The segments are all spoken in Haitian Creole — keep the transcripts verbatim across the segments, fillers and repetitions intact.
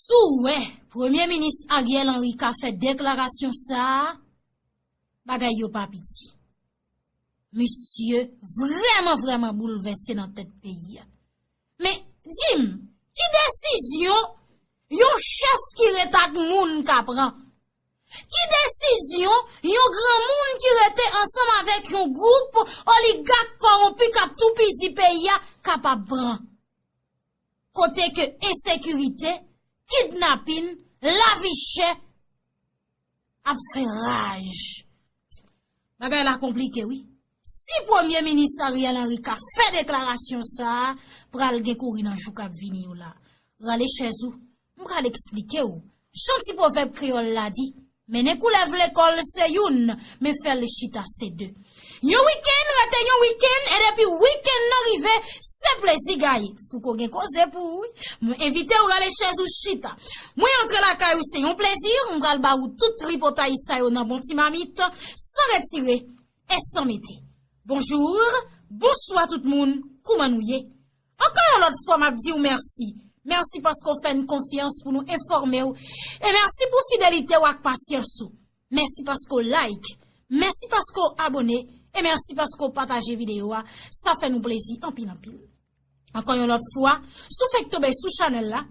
Si w wè Premye Minis Ariel Henry ka fè deklarasyon sa a, bagay yo pa piti. Misye vrèman, vrèman boulvèse nan tèt peyi a. Men, di m, ki desizyon yon chèf ki ret ak moun ka pran? Ki desizyon yon granmoun ki rete ansanm avèk yon gwoup oligak kòwonpi k ap toupizi peyi a kapab pran? Kote ke ensekirite, kidnapin, lavi chè ap fè raj. Bagay la konplike, wi. Si Premye Minis Ariel Henry ka fè deklarasyon sa a, pral gen kouri nan jou k ap vini yo la. Rale chèz ou, m pral eksplike w. Jan ti pwovèb kreyòl la di, mennen koulèv lekòl se youn, men fè l chita se de. Yon wikenn rete yon wikenn, e depi wikenn nan rive, se plezi gaye. Fouco gen koze pou ou, wi. Mwen envite w rale chèz ou chita. Mwen antre lakay ou se yon plezi, m pral ba ou tout tripotay sa yo nan bon ti mamit, san retire e san mete. Bonjou, bonswa tout moun, kouman nou ye? Ankò yon lòt fwa, m ap di w mèsi. Mèsi paske w fè n konfyans pou nou enfòme w. E mèsi pou fidelite w ak pasyans ou. Mèsi paske w like. Mèsi paske w abòne. E mèsi paske w pataje videyo a. Sa fè nou plezi anpil, anpil. Ankò yon lòt fwa, si w fenk tonbe sou chanèl la,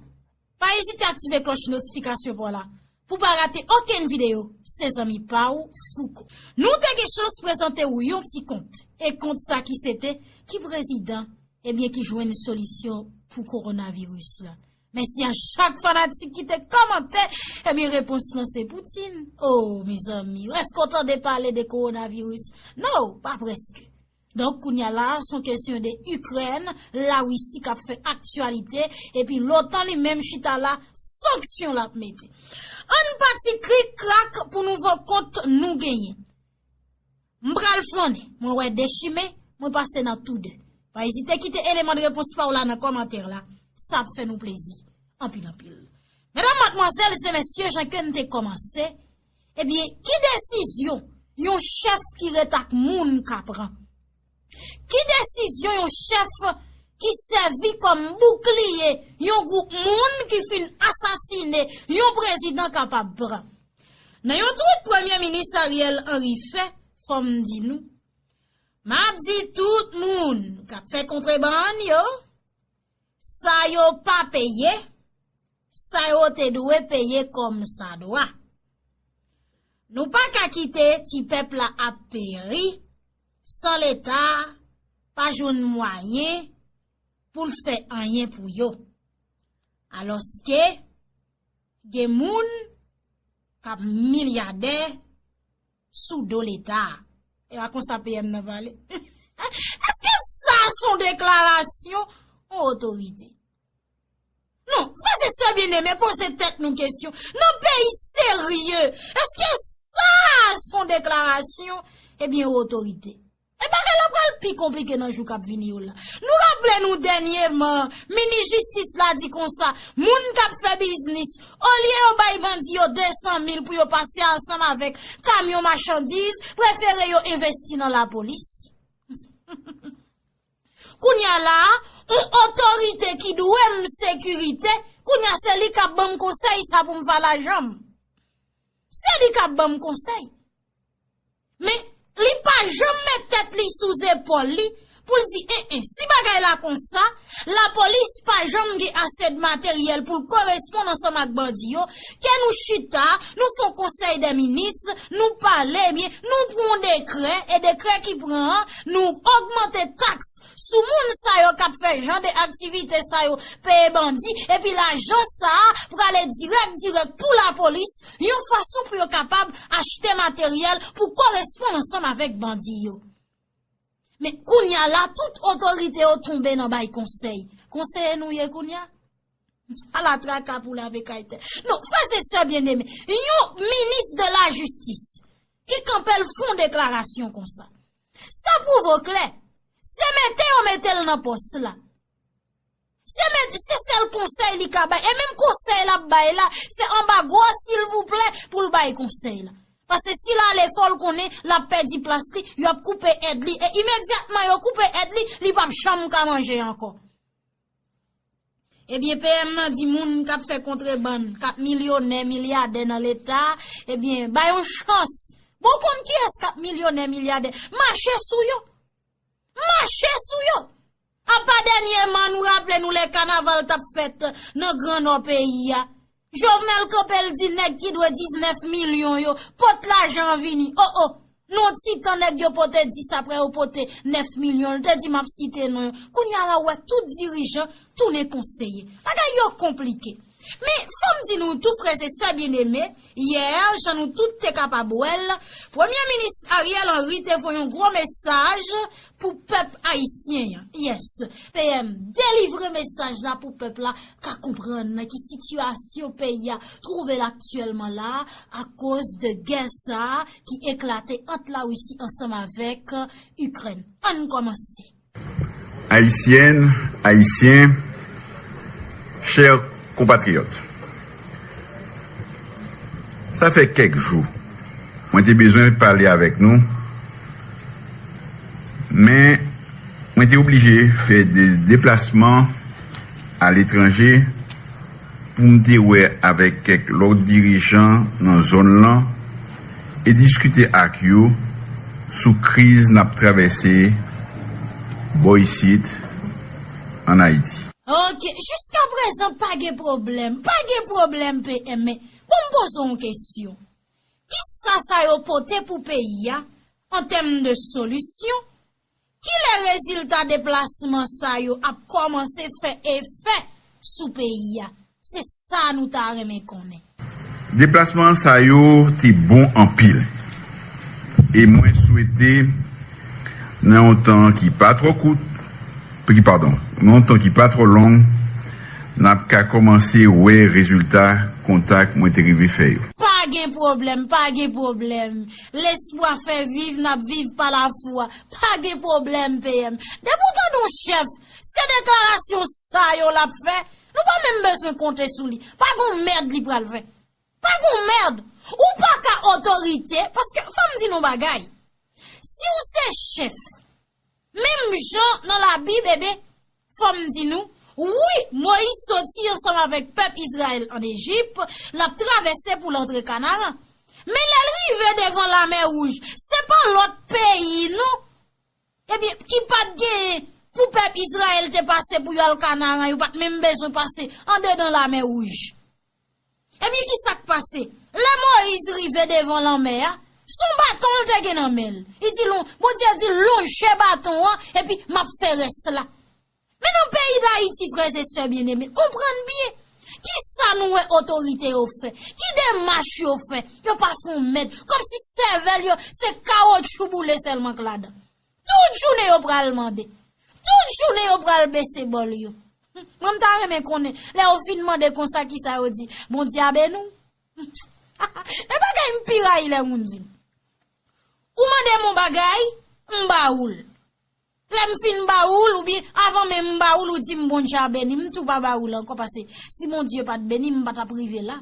pa ezite aktive klòch notifikasyon pa w la pou w pa rate okenn videyo, se zanmi pa w, Fouco. Nou te gen chans prezante w yon ti kont, e kont sa ki se te, ki prezidan, ebyen, ki jwenn solisyon pou kowonaviris la. Mèsi a chak fanatik ki te kòmante, ebyen, repons lan se Poutine. Oh, mezanmi, èske w tande pale de kowonaviris? Non, pa prèske. Donk, kounye a la, se yon kesyon de Ikrèn, Larisi k ap fè aktyalite, epi l'OTAN li menm chita la, sanksyon l ap mete. Ann pati krik krak pou nouvo kont nou genyen. M pral flannen, mwen wè de chimen, mwen pase nan tou de. Pa ezite kite eleman de repons pa w la nan kòmantè la, sa ap fè nou plezi. Anpil, anpil. Medam, madmwazèl e mesye, jan ke n te kòmanse, ebyen, ki desizyon yon chèf ki ret ak moun ka pran? Ki desizyon yon chèf ki sèvi kòm boukliye yon gwoup moun ki fin asasine yon prezidan kapab pran? Nan yon twit Premye Minis Ariel Henry fè, fò m di nou, m ap di tout moun k ap fè kontrebann yo, sa yo pa peye, sa yo te dwe peye kòmsadwa. Nou pa ka kite ti pèp la ap peri san Leta pa jwenn mwayen pou l fè anyen pou yo. Alòske gen moun k ap milyadè sou do Leta. E pa konsa P M nan pale. Èske sa se yon deklarasyon yon otorite? Non, frè e sè byeneme, poze tèt nou kesyon. Nan peyi serye, èske sa se yon deklarasyon, ebyen, yon otorite? E bagay la pral pi konplike nan jou k ap vini yo la. Nou raple nou dènyèman, minis jistis la di konsa, moun k ap fè biznis, olye yo bay bandi yo de san mil pou yo pase ansanm avèk kamyon machandiz, prefere yo envesti nan lapolis. Kounye a la, yon otorite ki dwe m sekirite, kounye a se li k ap ban m konsèy sa pou m va lajan m. Se li k ap ban m konsèy. Men, li pa janm met tèt li sou zepòl li pou l di, en, en, si bagay la konsa, lapolis pa janm gen ase de materyèl pou l koresponn ansanm ak bandi yo, ke nou chita, nou fè yon konsèy dè minis, nou pale, ebyen, nou pran yon dekrè, e dekrè ki pran an, nou ogmante taks sou moun sa yo k ap fè jan de aktivite sa yo, peye bandi, epi lajan sa a prale dirèk, dirèk pou lapolis, yon fason pou yo kapab achte materyèl pou koresponn ansanm avèk bandi yo. Men kounye a la, tout otorite yo tonbe nan bay konsèy. Konseye nou ye kounye a? Ala traka pou lave kay tè. Non, frè e sè byeneme, yon minis de la jistis ki kanpe l fè yon deklarasyon konsa. Sa pwouve w klè, se mete yo mete l nan pòs la. Se met, se sèl konsèy li ka bay. E menm konsèy l ap bay la, se anba gwo silvouplè pou l bay konsèy la. Paske si l ale fò l konnen l ap pèdi plas li, y ap koupe èd li. E imedyatman yo koupe èd li, li p ap janm ka manje ankò. Ebyen, P M nan di moun k ap fè kontrebann, k ap milyonè, milyadè nan Leta, ebyen, ba yo chans. Bon, w konn kiyès k ap milyonè, milyadè? Mache sou yo. Mache sou yo. Apa dènyèman, nou raple nou lè kanaval t ap fèt nan Gran Nò peyi a. Jovenel kanpe l di nèg ki dwe diznèf milyon yo, pot lajan an vini. O, o. Nan yon ti tan nèg yo pote dis, apre yo pote nèf milyon. L te di m ap site non yo. Kounye a la w wè tout dirijan tounen konseye. Bagay yo konplike. Men, fò m di nou tou, frè e sè byeneme, yè, jan nou tout te kapab wè l, Premye Minis Ariel Henry te voye yon gwo mesaj pou pèp ayisyen an. Yes, P M, delivre mesaj la pou pèp la ka konprann nan ki sitiyasyon peyi a twouve l aktyèlman la, akoz de gè sa a ki eklate ant Larisi ansanm avèk Ikrèn. Ann kòmanse. Ayisyèn, Ayisyen, chè konpatriyòt, sa fè kèk jou mwen te bezwen pale avèk nou, men mwen te oblije fè de deplasman aletranje pou m te wè avèk kèk lòt dirijan nan zòn lan e diskite ak yo sou kriz n ap travèse bò isit ann Ayiti. Oke, jiskaprezan pa gen pwoblèm, pa gen pwoblèm P M, men bon m poze w yon kesyon. Kisa sa yo pote pou peyi a an tèm de solisyon? Kilè rezilta deplasman sa yo ap kòmanse fè efè sou peyi a? Se sa nou ta renmen konnen. Deplasman sa yo te bon anpil. E mwen swete nan yon tan ki pa twò kout, ki, padon, nan yon tan ki pa twò long, n ap ka kòmanse wè rezilta kontak mwen te rive fè yo. Pa gen pwoblèm, pa gen pwoblèm. Lespwa fè viv, n ap viv pa lafwa. Pa gen pwoblèm, P M. Depi w tande yon chèf, se deklarasyon sa yo l ap fè, nou pa menm bezwen konte sou li. Pa gon mèd li pral fè. Pa gon mèd. Ou pa ka otorite, paske fò m di nou bagay. Si w se chèf, menm jan nan Labib, ebyen, fò m di nou, wi, Moyiz soti ansanm avèk pèp Izrayèl ann Ejip, l ap travèse pou l antre Kanaran. Men lè l rive devan Lamè Wouj, se pa lòt peyi non. Ebyen, ki pa t genyen pou pèp Izrayèl te pase pou yo al Kanaran, yo pa t menm bezwen pase andedan Lamè Wouj. Ebyen, ki sa k pase? Lè Moyiz rive devan lanmè a, se yon baton l te gen nan men l. Li di, lon-, Bondye di, lonje baton an, epi m ap fè rès la. Men nan peyi Dayiti, frè e sè byeneme, konprann byen. Kisa nou wè otorite yo fè? Ki demach yo fè? Yo pa fè yon mèd. Kòmsi sèvèl yo, se kawotchou boule sèlman k ladan. Tout jounen yo pral mande. Tout jounen yo pral bese bòl yo. Mwen, m ta renmen konnen, lè yo fin mande konsa, kisa yo di? Bondye a beni w. E bagay m pi rayi lè moun di m. Ou mande m yon bagay, m ba ou l. Lè m fin ba ou l, oubyen avan menm m ba ou l, ou di m Bondye a beni m, m tou pa ba ou l ankò, paske si Bondye pa t beni m, m pa t ap rive la.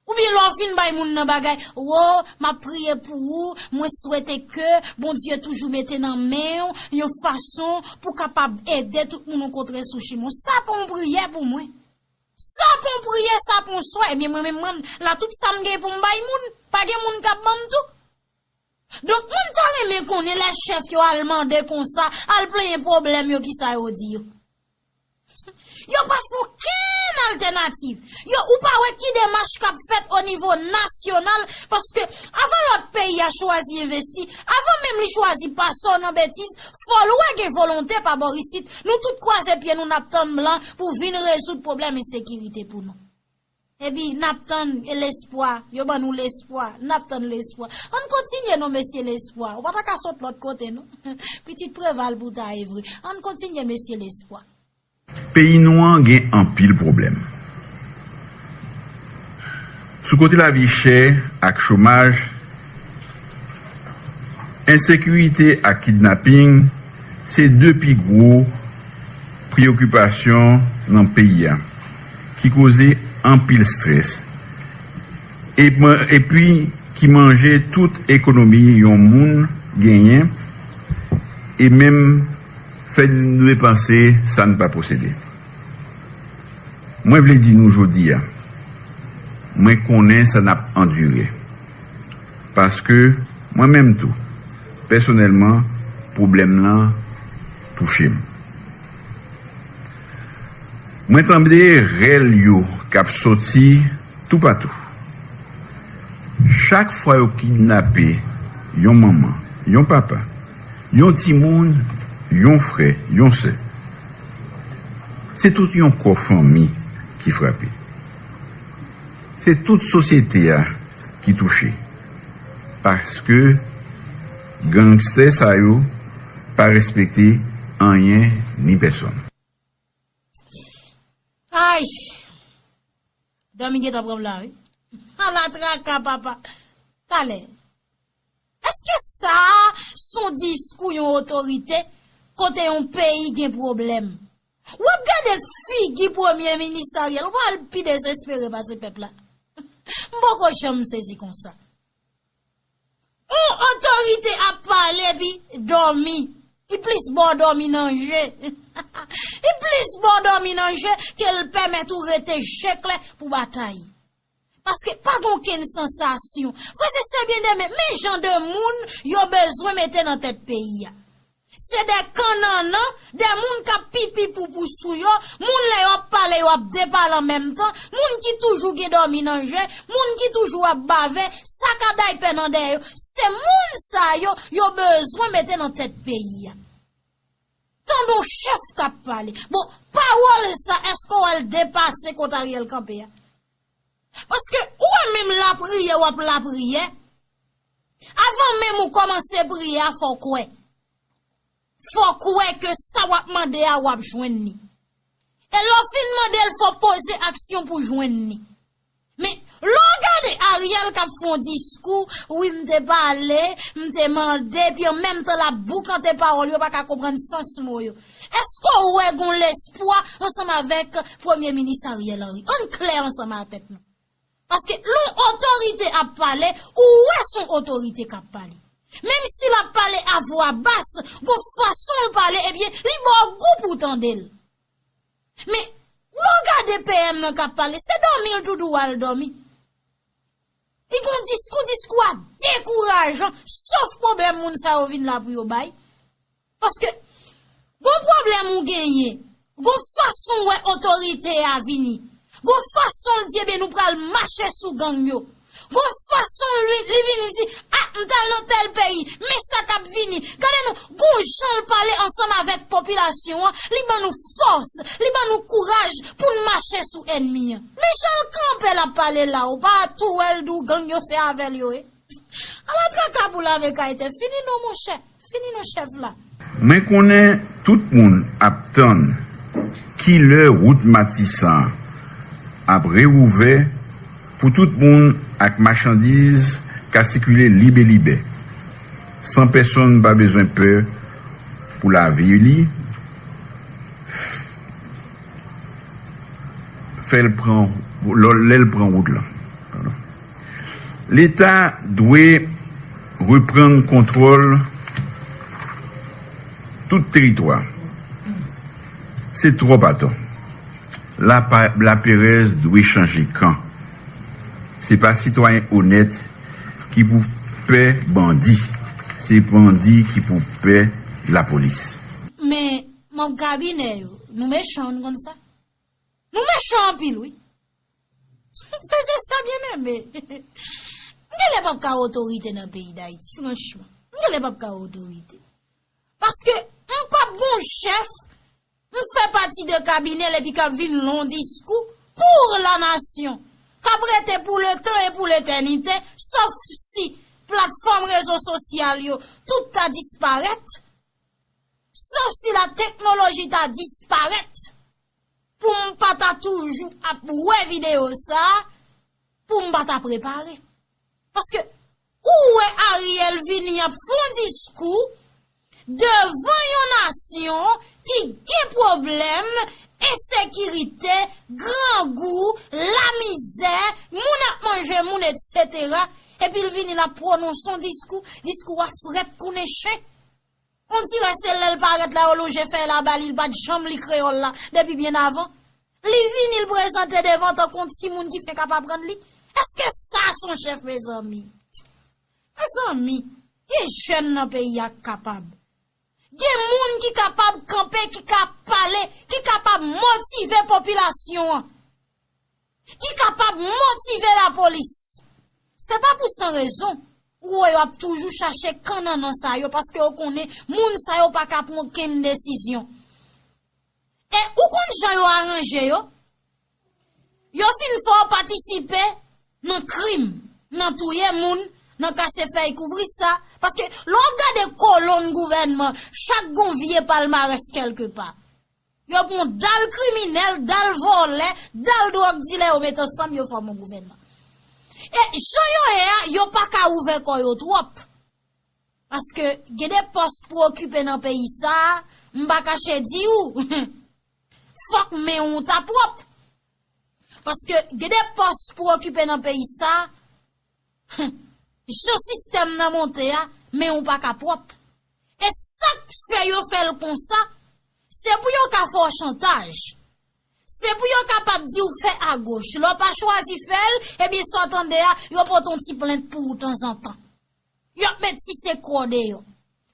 Oubyen lè w fin bay moun nan bagay, wo, m ap priye pou ou, mwen swete ke Bondye toujou mete nan men w yon fason pou w kapab ede tout moun w kontre sou chimen w. Sa pa yon priyè pou mwen. Sa pa yon priyè, sa pa yon swè. Ebyen, mwen menm, mwen, la tout sa m gen pou m bay moun, pa gen moun k ap ban m tou? Donk, mwen ta renmen konnen lè chèf yo al mande konsa, al plenyen pwoblèm yo, kisa yo di yo. Yo pa fè okenn altènativ. Yo, ou pa wè ki demach k ap fèt o nivo nasyonal, paske avan lòt peyi a chwazi envesti, avan menm li chwazi pase w nan betiz, fò l wè gen volonte pa bò isit. Nou tout kwaze pye nou, n ap tann blan pou vin rezoud pwoblèm ensekirite pou nou. Epi, n ap tann lespwa. Yo ban nou lespwa. N ap tann lespwa. Ann kontinye non, mesye lespwa. Ou pa ta ka sot lòt kote non. Pitit Preval pou w ta ye vre. Ann kontinye, mesye lespwa. Peyi nou an gen anpil pwoblèm. Sou kote lavi chè ak chomaj, ensekirite ak kidnaping se de pi gwo preyokipasyon nan peyi a, ki koze anpil estrès, e man-, epi ki manje tout ekonomi yon moun genyen, e menm fè nou depanse sa n pa posede. Mwen vle di nou jodi a, mwen konnen sa n ap andire. Paske mwen menm tou, pèsonèlman, pwoblèm lan touche m. Mwen tande rèl yo k ap soti toupatou. Chak fwa yo kidnape yon manman, yon papa, yon timoun, yon frè, yon sè, se tout yon kò fanmi ki frape. Se tout sosyete a ki touche. Paske gangstè sa yo pa respekte anyen ni pèsonn. Ay! Dòmi gentan pran m la, wi. Ala traka, papa. Talè. Èske sa a s on diskou yon otorite kote yon peyi gen pwoblèm? W ap gade figi premye minis Ariel, ou pral pi dezespere pase pèp la. M poko janm sezi konsa. On otorite ap pale epi dòmi. Li plis ba w dòmi nan je. Li plis ba w dòmi nan je ke l pèmèt ou rete je klè pou batay. Paske pa gen okenn sansasyon. Frè e sè byeneme, men jan de moun yo bezwen mete nan tèt peyi a. Se de kannannan, de moun k ap pipi poupou sou yo, moun lè yo ap pale yo ap depale an menm tan, moun ki toujou gen dòmi nan je, moun ki toujou ap bave, saka daypè nan dèyè yo. Se moun sa yo yo bezwen mete nan tèt peyi a. Tande yon chèf k ap pale. Bon, pawòl sa, èske w wè l depase kote Ariel kanpe a? Paske ou wè menm lapriyè w ap lapriyè, avan menm ou kòmanse priye a, fò w kwè. Fò w kwè ke sa w ap mande a, w ap jwenn li. E lè w fin mande l, fò w poze aksyon pou w jwenn li. Men, lè w gade Ariel k ap fè yon diskou, wi, m te pale, m te mande, epi an menm tan l ap boukante pawòl, yo pa ka konprann sans mo yo. Èske w wè gen yon lespwa ansanm avèk Premye Minis Ariel Henry? Ann klè ansanm ak tèt nou. Paske lè yon otorite ap pale, ou wè s on otorite k ap pale. Menm si l ap pale a vwa bas, gon fason l pale, ebyen, li ba w gou pou w tande l. Men, lè w gade P M nan k ap pale, se dòmi l tou dou al dòmi. Li gon diskou, diskou a dekourajan, sof pwoblèm moun sa yo vin la pou yo bay. Paske, gon pwoblèm ou genyen, gon fason w wè otorite a vini, gon fason l di, ebyen, nou pral mache sou gang yo. Gon fason li, li vini di, a, m t al nan tèl peyi, men sa k ap vini. Gade non, gon jan l pale ansanm avèk popilasyon an, li ban nou fòs, li ban nou kouraj pou n mache sou ènmi an. Men jan l kanpe l ap pale la, ou pa tou wè l di w gang yo se avè l yo ye. Ala traka pou lave kay tè, fini non monchè, fini non chèf la. Mwen konnen tout moun ap tann kilè wout Matisan ap rewouvè pou tout moun ak machandiz ka sikile libelibè, san pèsonn pa bezwen pè pou lavi li, fè l pran, lè l pran wout lan. Leta dwe reprann kontwòl tout teritwa. Se twòp atò. Lapa, laperèz dwe chanje kan. Se pa sitwayen onèt ki pou pè bandi. Se bandi ki pou pè lapolis. Men, manm kabinè yo, nou mechan, nou konn sa. Nou mechan anpil, wi. Frè e sè byeneme. M genlè p ap ka otorite nan peyi Dayiti, franchman. M genlè p ap ka otorite. Paske m p ap gon chèf, m fè pati de kabinè l epi k ap vin long diskou pour la nation, k ap rete pou letan e pou letènite, sof si platfòm rezo sosyal yo tout ta disparèt, sof si la teknoloji ta disparèt, pou m pa ta toujou ap wè videyo sa, pou m pa ta prepare. Paske ou wè Ariel vini ap fè yon diskou devan yon nasyon ki gen pwoblèm ensekirite, grangou, lamizè, moun ap manje moun, etsetera. Epi l vini l ap pwononse yon diskou, diskou a frèt kou nen chen. Ondirè se lè l parèt la yo lonje fèy la ba li, li pa t janm li kreyòl la depi byen avan. Li vini, l prezante devan tankou yon timoun ki fenk ap aprann li. Èske sa se yon chèf, mezanmi? Mezanmi, gen jèn nan peyi a k kapab. Gen moun ki kapab kanpe, ki ka pale, ki kapab motive popilasyon an, ki kapab motive lapolis. Se pa pou san rezon ou wè yo ap toujou chache kannannan sa yo, paske yo konnen moun sa yo pa ka pran okenn desizyon. E ou konn jan yo aranje yo? Yo fin fè w patisipe nan krim, nan touye moun, nan kase fèy kouvri sa. Paske lè w ap gade kolonn gouvènman, chak gon vye palmarès kèlkepa. Yo pran dal kriminèl, dal vòlè, dal dwòg dilè, yo met ansanm, yo fòme yon gouvènman. E jan yo ye a, yo pa ka ouvè kò yo twòp. Paske gen de pòs pou okipe nan peyi sa, m pa kache di w, fòk men w ta pwòp. Paske gen de pòs pou okipe nan peyi sa, jan sistèm nan monte a, men w pa ka pwòp. E sa k fè yo fè l konsa, se pou yo ka fè w chantaj. Se pou yo kapab di w fè agoch. Lè w pa chwazi fè l, ebyen sa w tande a, yo pote yon ti plent pou ou tanzantan. Y ap met ti sekò deyò.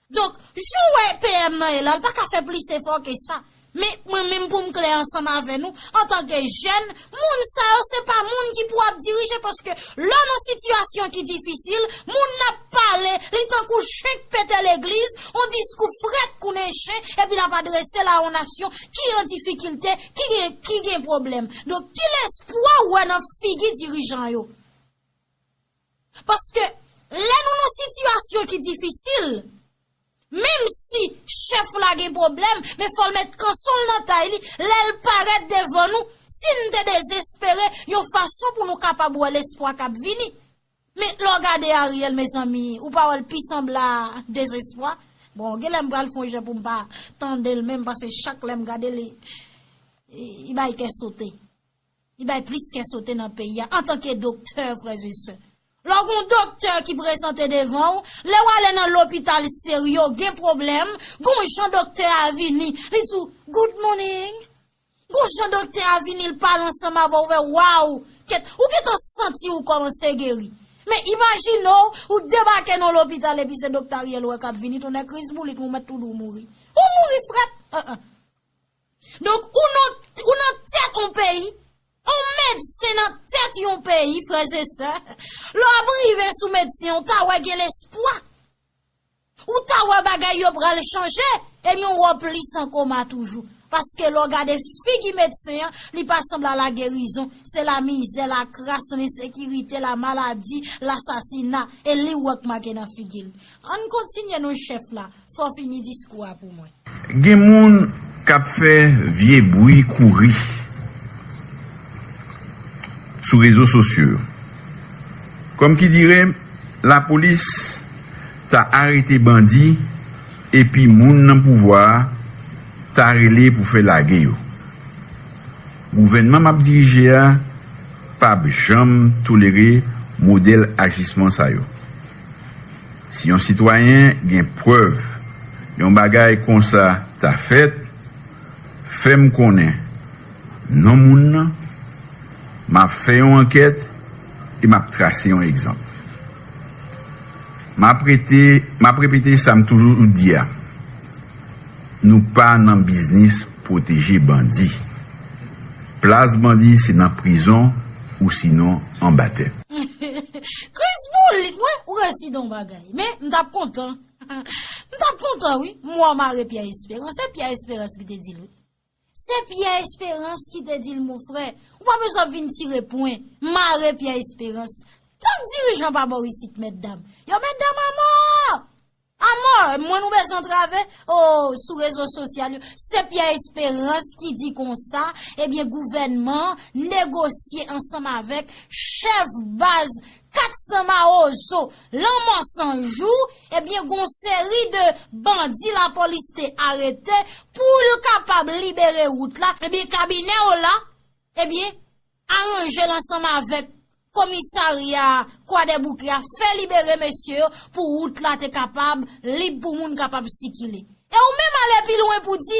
Donk, jan w wè P M nan ye la, l pa ka fè plis efò ke sa. Men, mwen menm pou m klè ansanm avè nou, antanke jèn, moun sa yo se pa moun ki pou ap dirije, paske lè w nan sitiyasyon ki difisil, moun nan ap pale, li tankou chen k pete legliz, yon diskou frèt kou nen chen, epi l ap adrese l a yon nasyon ki an difikilte, ki gen, ki gen pwoblèm. Donk, ki lespwa w wè nan figi dirijan yo? Paske lè nou nan sitiyasyon ki difisil, menm si chèf la gen pwoblèm, men fò l met kanson l nan tay li, lè l parèt devan nou, si n te dezespere, yon fason pou nou kapab wè lespwa k ap vini. Men lè w gade Ariel, mezanmi, ou pa wè l pi sanble a dezespwa? Bon, genlè m pral fè yon jan pou m pa tande l menm, paske chak lè m gade li, li bay kè sote. Li bay plis kè sote nan peyi a antanke doktè, frè e sè. Lè w gen yon doktè ki prezante devan w, lè w ale nan lopital serye, w gen pwoblèm, gon jan doktè a vini, li di w, "Good morning." Gon jan doktè a vini, l pale ansanm avè w, w wè, waw, kèt, ou gentan santi w kòmanse geri. Men imajine w, ou debake nan lopital epi se doktè Ariel ou wè k ap vini, tonnè Chris Boulit, ou mèt tou di w mouri. Ou mouri frèt. An, an. Donk, ou nan, ou nan tèt yon peyi, yon medsen nan tèt yon peyi, frè e sè, lè w ap rive sou medsen, ou ta wè gen lespwa. Ou ta wè bagay yo pral chanje, ebyen w wè w plis an koma toujou. Paske lè w gade figi medsen an, li pa sanble a lagerizon, se lamizè, lakras, lensekirite, lamaladi, lasasina, e li w wè k make nan figi l. Ann kontinye non chèf la, fò w fini diskou a pou mwen. Gen moun k ap fè vye bri kouri sou rezo sosyo yo. Kòmkidire, lapolis ta arete bandi epi moun nan pouvwa a ta rele pou fè lage yo. Gouvènman m ap dirije a p ap janm tolere modèl ajisman sa yo. Si yon sitwayen gen prèv yon bagay konsa ta fèt, fè m konnen non moun nan, m ap fè yon ankèt e m ap trase yon egzanp. M ap rete, m ap repete sa m toujou di a, nou pa nan biznis pwoteje bandi. Plas bandi se nan prizon ou sinon anba tè. Chris Boulit, mwen, ou resi don bagay. Men, m t ap kontan. M t ap kontan, wi. M wè w mare Pierre Espérance. Se Pierre Espérance ki te di l, wi. Se Pierre Espérance ki te di l, mon frè. Ou pa bezwen ap vin tire pwen. Mare Pierre Espérance. Tank dirijan pa bò isit, mètdam. Yo mètdam amò! Amò, mwen nou bezwen antrave, o, sou rezo sosyal yo. Se Pierre Espérance ki di konsa, ebyen, gouvènman negosye ansanm avèk chèf baz kat san Mawozo, Lanmò San Jou, ebyen, gon seri de bandi lapolis te arete pou l kapab libere wout la. Ebyen, kabinè w la, ebyen, aranje l ansanm avèk komisarya Kwadèboukè a, fè libere mesye yo pou wout la te kapab lib, pou moun kapab sikile. E ou menm ale pi lwen pou di,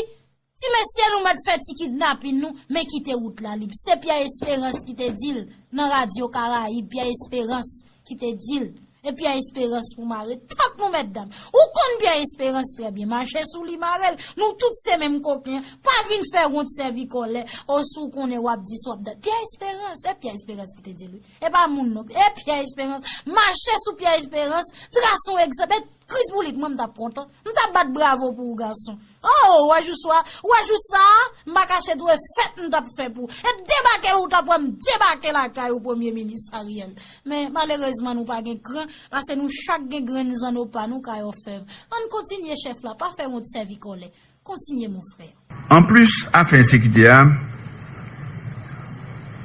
Ti mesye, nou mèt fè ti kidnapin nou, men kite wout la lib. Se Pierre Espérance ki te di l nan Radyo Karayib, Pierre Espérance ki te di l. E Pierre Espérance pou mare tank nou, mètdam. Ou konn Pierre Espérance trè byen. Mache sou li, mare l. Nou tout se menm koken. Pa vin fè wont, sèvi kòlè. O, si w konnen w ap di sa w ap dat. Pierre Espérance, e Pierre Espérance ki te di l wi. E pa moun non. E Pierre Espérance. Mache sou Pierre Espérance. Trase yon egzanp. E Chris Boulit, mwen, m t ap kontan. M t ap bat bravo pou ou, gason. Oh, w a jou swa, w a jou sa, m pa kache tou, e fèt m t ap fè pou ou. E debake l, ou t ap wè m debake lakay ou, Premye Minis Ariel. Men, malerezman, nou pa gen kran, paske nou chak gen grenn zanno pa nou kay òfèv. Ann kontinye, chèf la, pa fè wont, sèvi kòlè. Kontinye, mon frè. Anplis afè ensekirite a,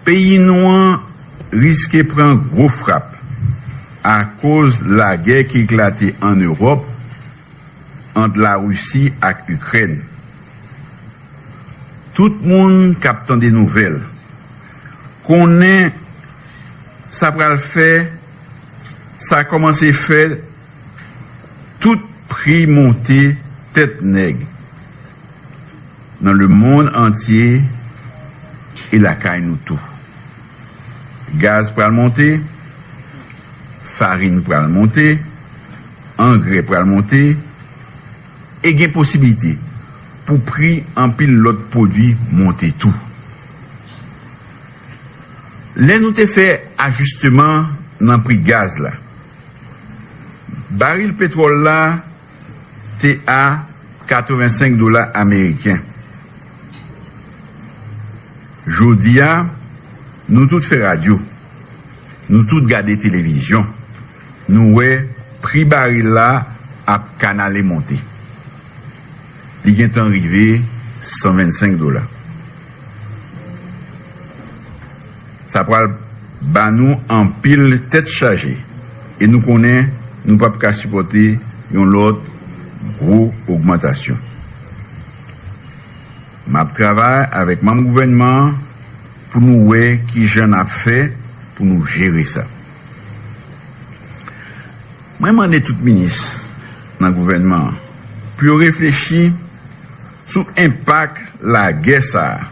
peyi nou an riske pran gwo frap akoz lagè ki eklate ann Ewòp ant Larisi ak Ikrèn. Tout moun k ap tande nouvèl konnen sa pral fè, sa kòmanse fè tout pri monte tèt nèg nan lemonn antye e lakay nou tou. Gaz pral monte, farin pral monte, angrè pral monte, e gen posiblite pou pri anpil lòt pwodui monte tou. Lè nou te fè ajisteman nan pri gaz la, baril petwòl la te a katrevensenk dola ameriken. Jodi a, nou tout fè radyo, nou tout gade televizyon, nou wè pri baril la ap kanale monte. Li gentan rive san vennsenk dola. Sa pral ba nou anpil tèt chaje e nou konnen nou p ap ka sipòte yon lòt gwo ogmantasyon. M ap travay avèk manm gouvènman an pou nou wè kijan n ap fè pou nou jere sa. Mwen mande tout minis nan gouvènman an pou yo reflechi sou enpak lagè sa a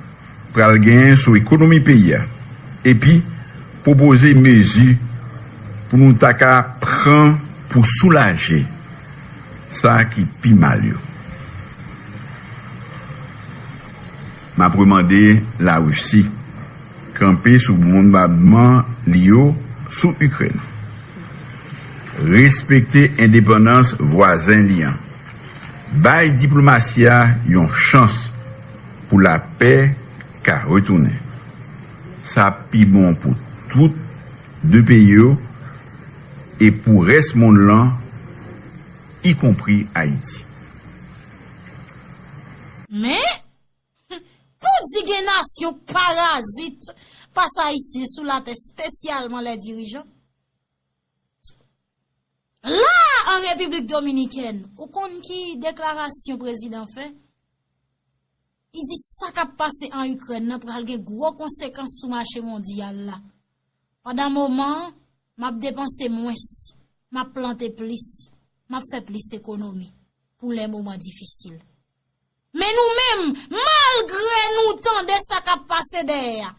pral genyen sou ekonomi peyi a, epi pwopoze mezi pou nou ta ka pran pou soulaje sa ki pi mal yo. M ap remande Larisi kanpe sou bonbadman li yo sou Ikrèn. Respekte endepandans vwazen li an. Bay diplomasi a yon chans pou lapè ka retounen. Sa pi bon pou tout de peyi yo e pou rès monn lan, ikonpri Ayiti. Men, pou di gen nasyon parazit pas Ayisyen sou latè, espesyalman lè dirijan. La, an Repiblik Dominikèn, ou konn ki deklarasyon prezidan fè? Li di sa k ap pase an Ikrèn nan pral gen gwo konsekans sou mache mondyal la. Pandan moman an, m ap depanse mwens, m ap plante plis, m ap fè plis ekonomi pou lè moman difisil. Men nou menm, malgre nou tande sa k ap pase dèyè a,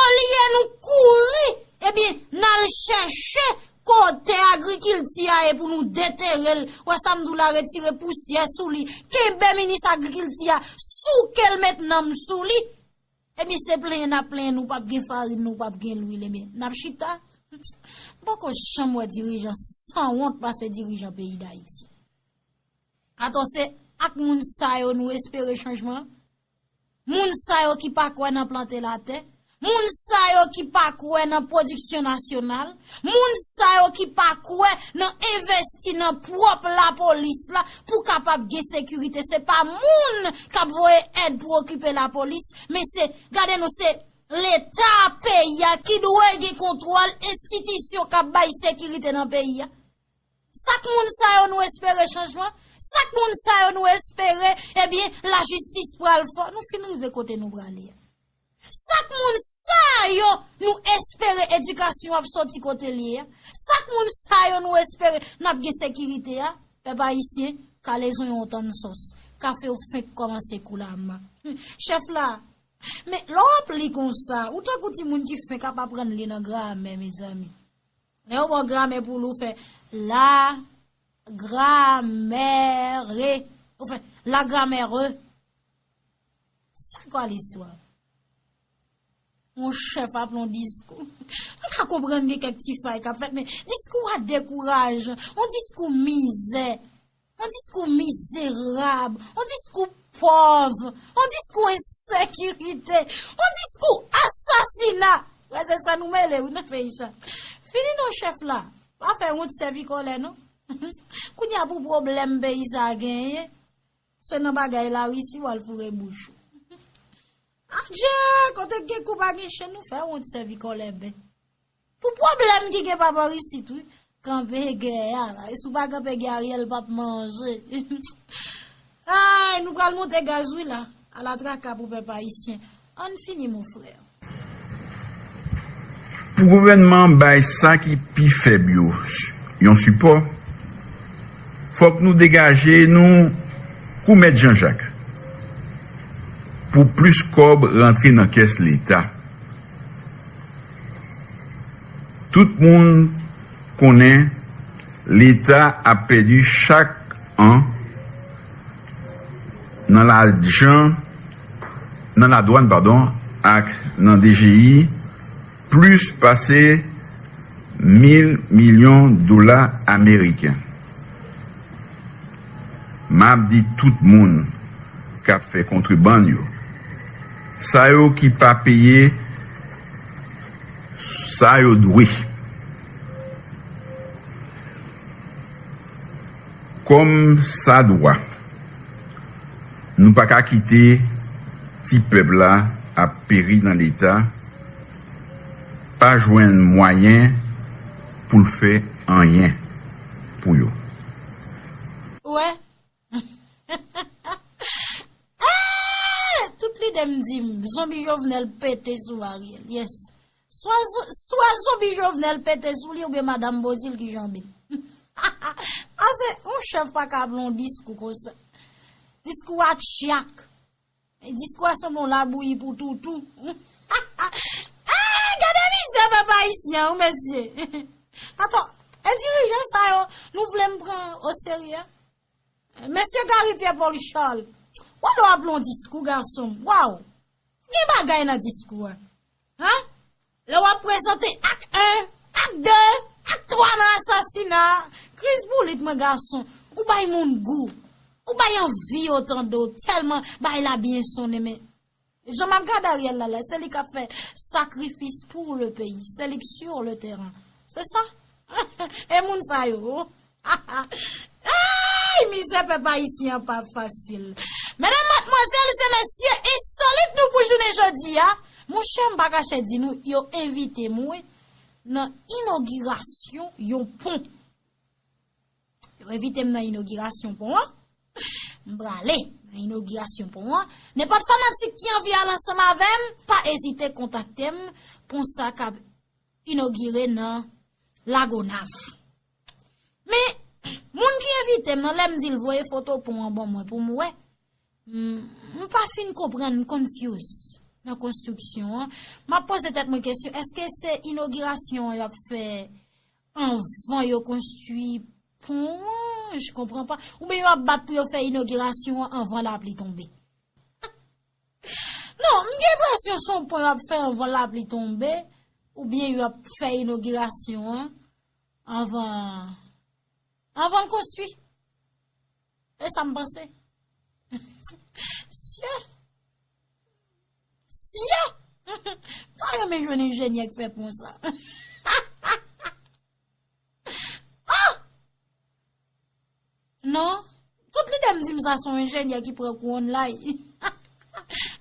olye nou kouri, ebyen, n al chèche kote agrikilti a ye pou nou detere l. Wè sa m di w la, retire pousyè sou li. Kenbe minis agrikilti a souke l, met nanm sou li. Ebyen, se plenyen n ap plenyen, nou p ap gen farin, nou p ap gen lwil, ebyen, n ap chita. M poko janm wè dirijan sanwont pase dirijan peyi Dayiti. Atò, se ak moun sa yo nou espere chanjman? Moun sa yo ki pa kwè nan plante latè? Moun sa yo ki pa kwè nan pwodiksyon nasyonal? Moun sa yo ki pa kwè nan envesti nan pwòp lapolis la pou kapab gen sekirite? Se pa moun k ap voye èd pou okipe lapolis, men se, gade non, se Leta peyi a ki dwe gen kontwòl enstitisyon k ap bay sekirite nan peyi a. Sa k moun sa yo nou espere chanjman? Sa k moun sa yo nou espere, ebyen, lajistis pral fò? Nou fin rive kote nou prale a. Sa k moun sa yo nou espere edikasyon ap soti kote l ye a? Sa k moun sa yo nou espere n ap gen sekirite a? Pèp ayisyen, kalezon yon tann sòs. kafe w fenk kòmanse koulama. Chèf la, men lè w ap li konsa, ou tankou timoun ki fenk ap aprann li nan gramè, mezanmi. Lè yo ba w gramè pou li, ou fè la gramère. Ou fè la gramère. C'est quoi l'histoire? Yon chèf ap yon diskou. M ka konprann gen kèk ti fay k ap fèt, men diskou a dekourajan. Yon diskou mizè. Yon diskou mizerab. Yon diskou pòv. Yon diskou ensekirite. Yon diskou asasina. Wè, se sa nou mele, wi, nan peyi sa. Fini non, chèf la. Pa fè wont sèvi kòlè, non. Kounye a pou pwoblèm peyi sa genyen, se nan bagay Larisi w al foure bouch ou. Adje, kote k gen kou pa gen chen, nou fè wont sèvi kòlè bè. Pou pwoblèm ki gen pa bò isit, wi. Kanpe gè a, si w pa kanpe gè Ariel p ap manje. Ay, nou pral monte gaz, wi, la. Ala traka pou pèp ayisyen. Ann fini, mon frè. Pou gouvènman an bay sa ki pi fèb yo yon sipò, fòk nou degaje nou kou Mèt Janjak pou plis kòb rantre nan kès Leta. Tout moun konnen Leta ap pèdi chak an nan lajan, nan ladwàn, padon, ak nan D G I, plis pase mil milyon dola ameriken. M ap di tout moun k ap fè kontrebann yo, sa yo ki pa peye sa yo dwe, kòmsadwa, nou pa ka kite ti pèp la ap peri nan Leta, pa jwenn mwayen pou l fè anyen pou yo. Ou wè? Eh! Tout lide m di m, zonbi Jovenel pete sou Ariel. Yes. Swa, zo- swa zonbi Jovenel pete sou li oubyen madanm Bozil ki janbe l. Ase, yon chèf pa ka ap yon diskou konsa. Diskou a tchak. Diskou a sanble yon labouyi pou toutou. Eh, gade mizè pèp ayisyen an, wi, mesye. Ato, e dirijan sa yo, nou vle m pran o serye? Mesye Gary Pierre Paul Charles, wè lè w ap yon diskou, gason m. Waw! Gen bagay nan diskou a. Hein? Lè w ap prezante ak en, ak de, ak twa nan asasina, kriz boulit mwen gason, ou bay moun gou, ou bay anvi yo tande w, tèlman bay la byen sonnen, men jan m ap gade Ariel la, la, se li k ap fè sakrifis pou le peyi, se li k sur le terrain. Se sa? E moun sa yo. Ey, mizè pèp ayisyen an pa fasil. Medam, madmwazèl e mesye, ensolit nou pou jounen jodi a. Monchè, m pa kache di nou, yo envite m, wi, nan inogirasyon yon pon. Yo envite m nan inogirasyon pon an. M prale nan inogirasyon pon an. Nenpòt fanatik ki anvi al ansanm avè m, pa ezite kontakte m. Pon sa k ap inogire nan Lagonav. Men, moun ki envite m nan, lè m di l voye foto pon an ban mwen pou m wè, m, m pa fin konprann, m confuse nan konstriksyon an. M ap poze tèt mwen kesyon, èske se inogirasyon an y ap fè anvan yo konstwi pon an? Je comprends pas. Oubyen yo ap bat pou yo fè inogirasyon an anvan lapli tonbe? Non, m gen enpresyon se yon pon y ap fè anvan lapli tonbe, oubyen y ap fè inogirasyon an anvan, anvan l konstwi. E sa m panse. Sye! Sye! M ta renmen jwenn enjenyè k fè pon sa. Ah! Non, tout lide m di m sa se yon enjenyè ki pran kou online.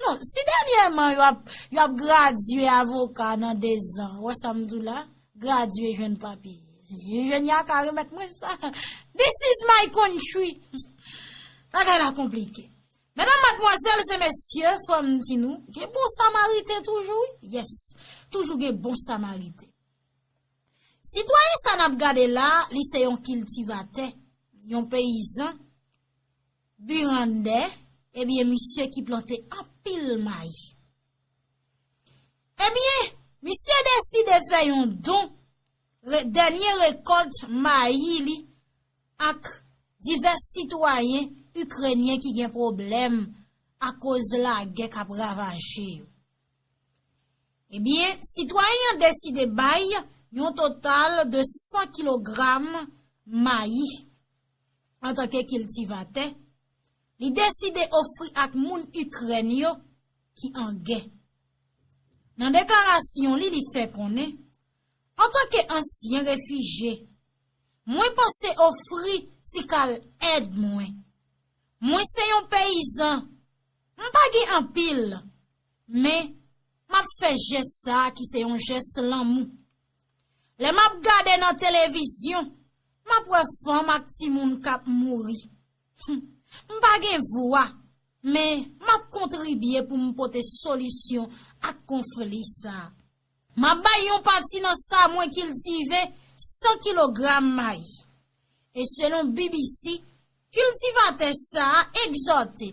Non, si dènyèman yo ap, yo ap gradye avoka nan dezan, wè sa m di w la, gradye jwenn papye. Enjenyè a ka remèt mwen sa. This is my country. Bagay la konplike. Medam, madmwazèl e mesye, fò m di nou, gen bon samariten toujou, wi. Yes, toujou gen bon samariten. Sitwayen sa n ap gade la, li se yon kiltivatè, yon peyizan. Burandais, ebyen, misye ki plante anpil mayi. Ebyen, misye deside fè yon don re, dènye rekòt mayi li ak divès sitwayen ikrenyen ki gen pwoblèm akoz lagè k ap ravaje yo. Ebyen, sitwayen an deside bay yon total de san kilogram mayi antanke kiltivatè. Li deside ofri ak moun Ikrèn yo ki an gè. Nan deklarasyon li, li fè konnen, antanke ansyen refijye, mwen panse ofri ti kal èd mwen. Mwen se yon peyizan. M pa gen anpil, men m ap fè jès sa a ki se yon jès lanmou. Lè m ap gade nan televizyon, m ap wè fanm ak timoun k ap mouri. Hum, m pa gen vwa, men m ap kontribye pou m pote solisyon ak konfli sa a. M ap bay yon pati nan sa mwen kiltive san kilogram mayi. E selon B B C, kiltivatè sa a egzòte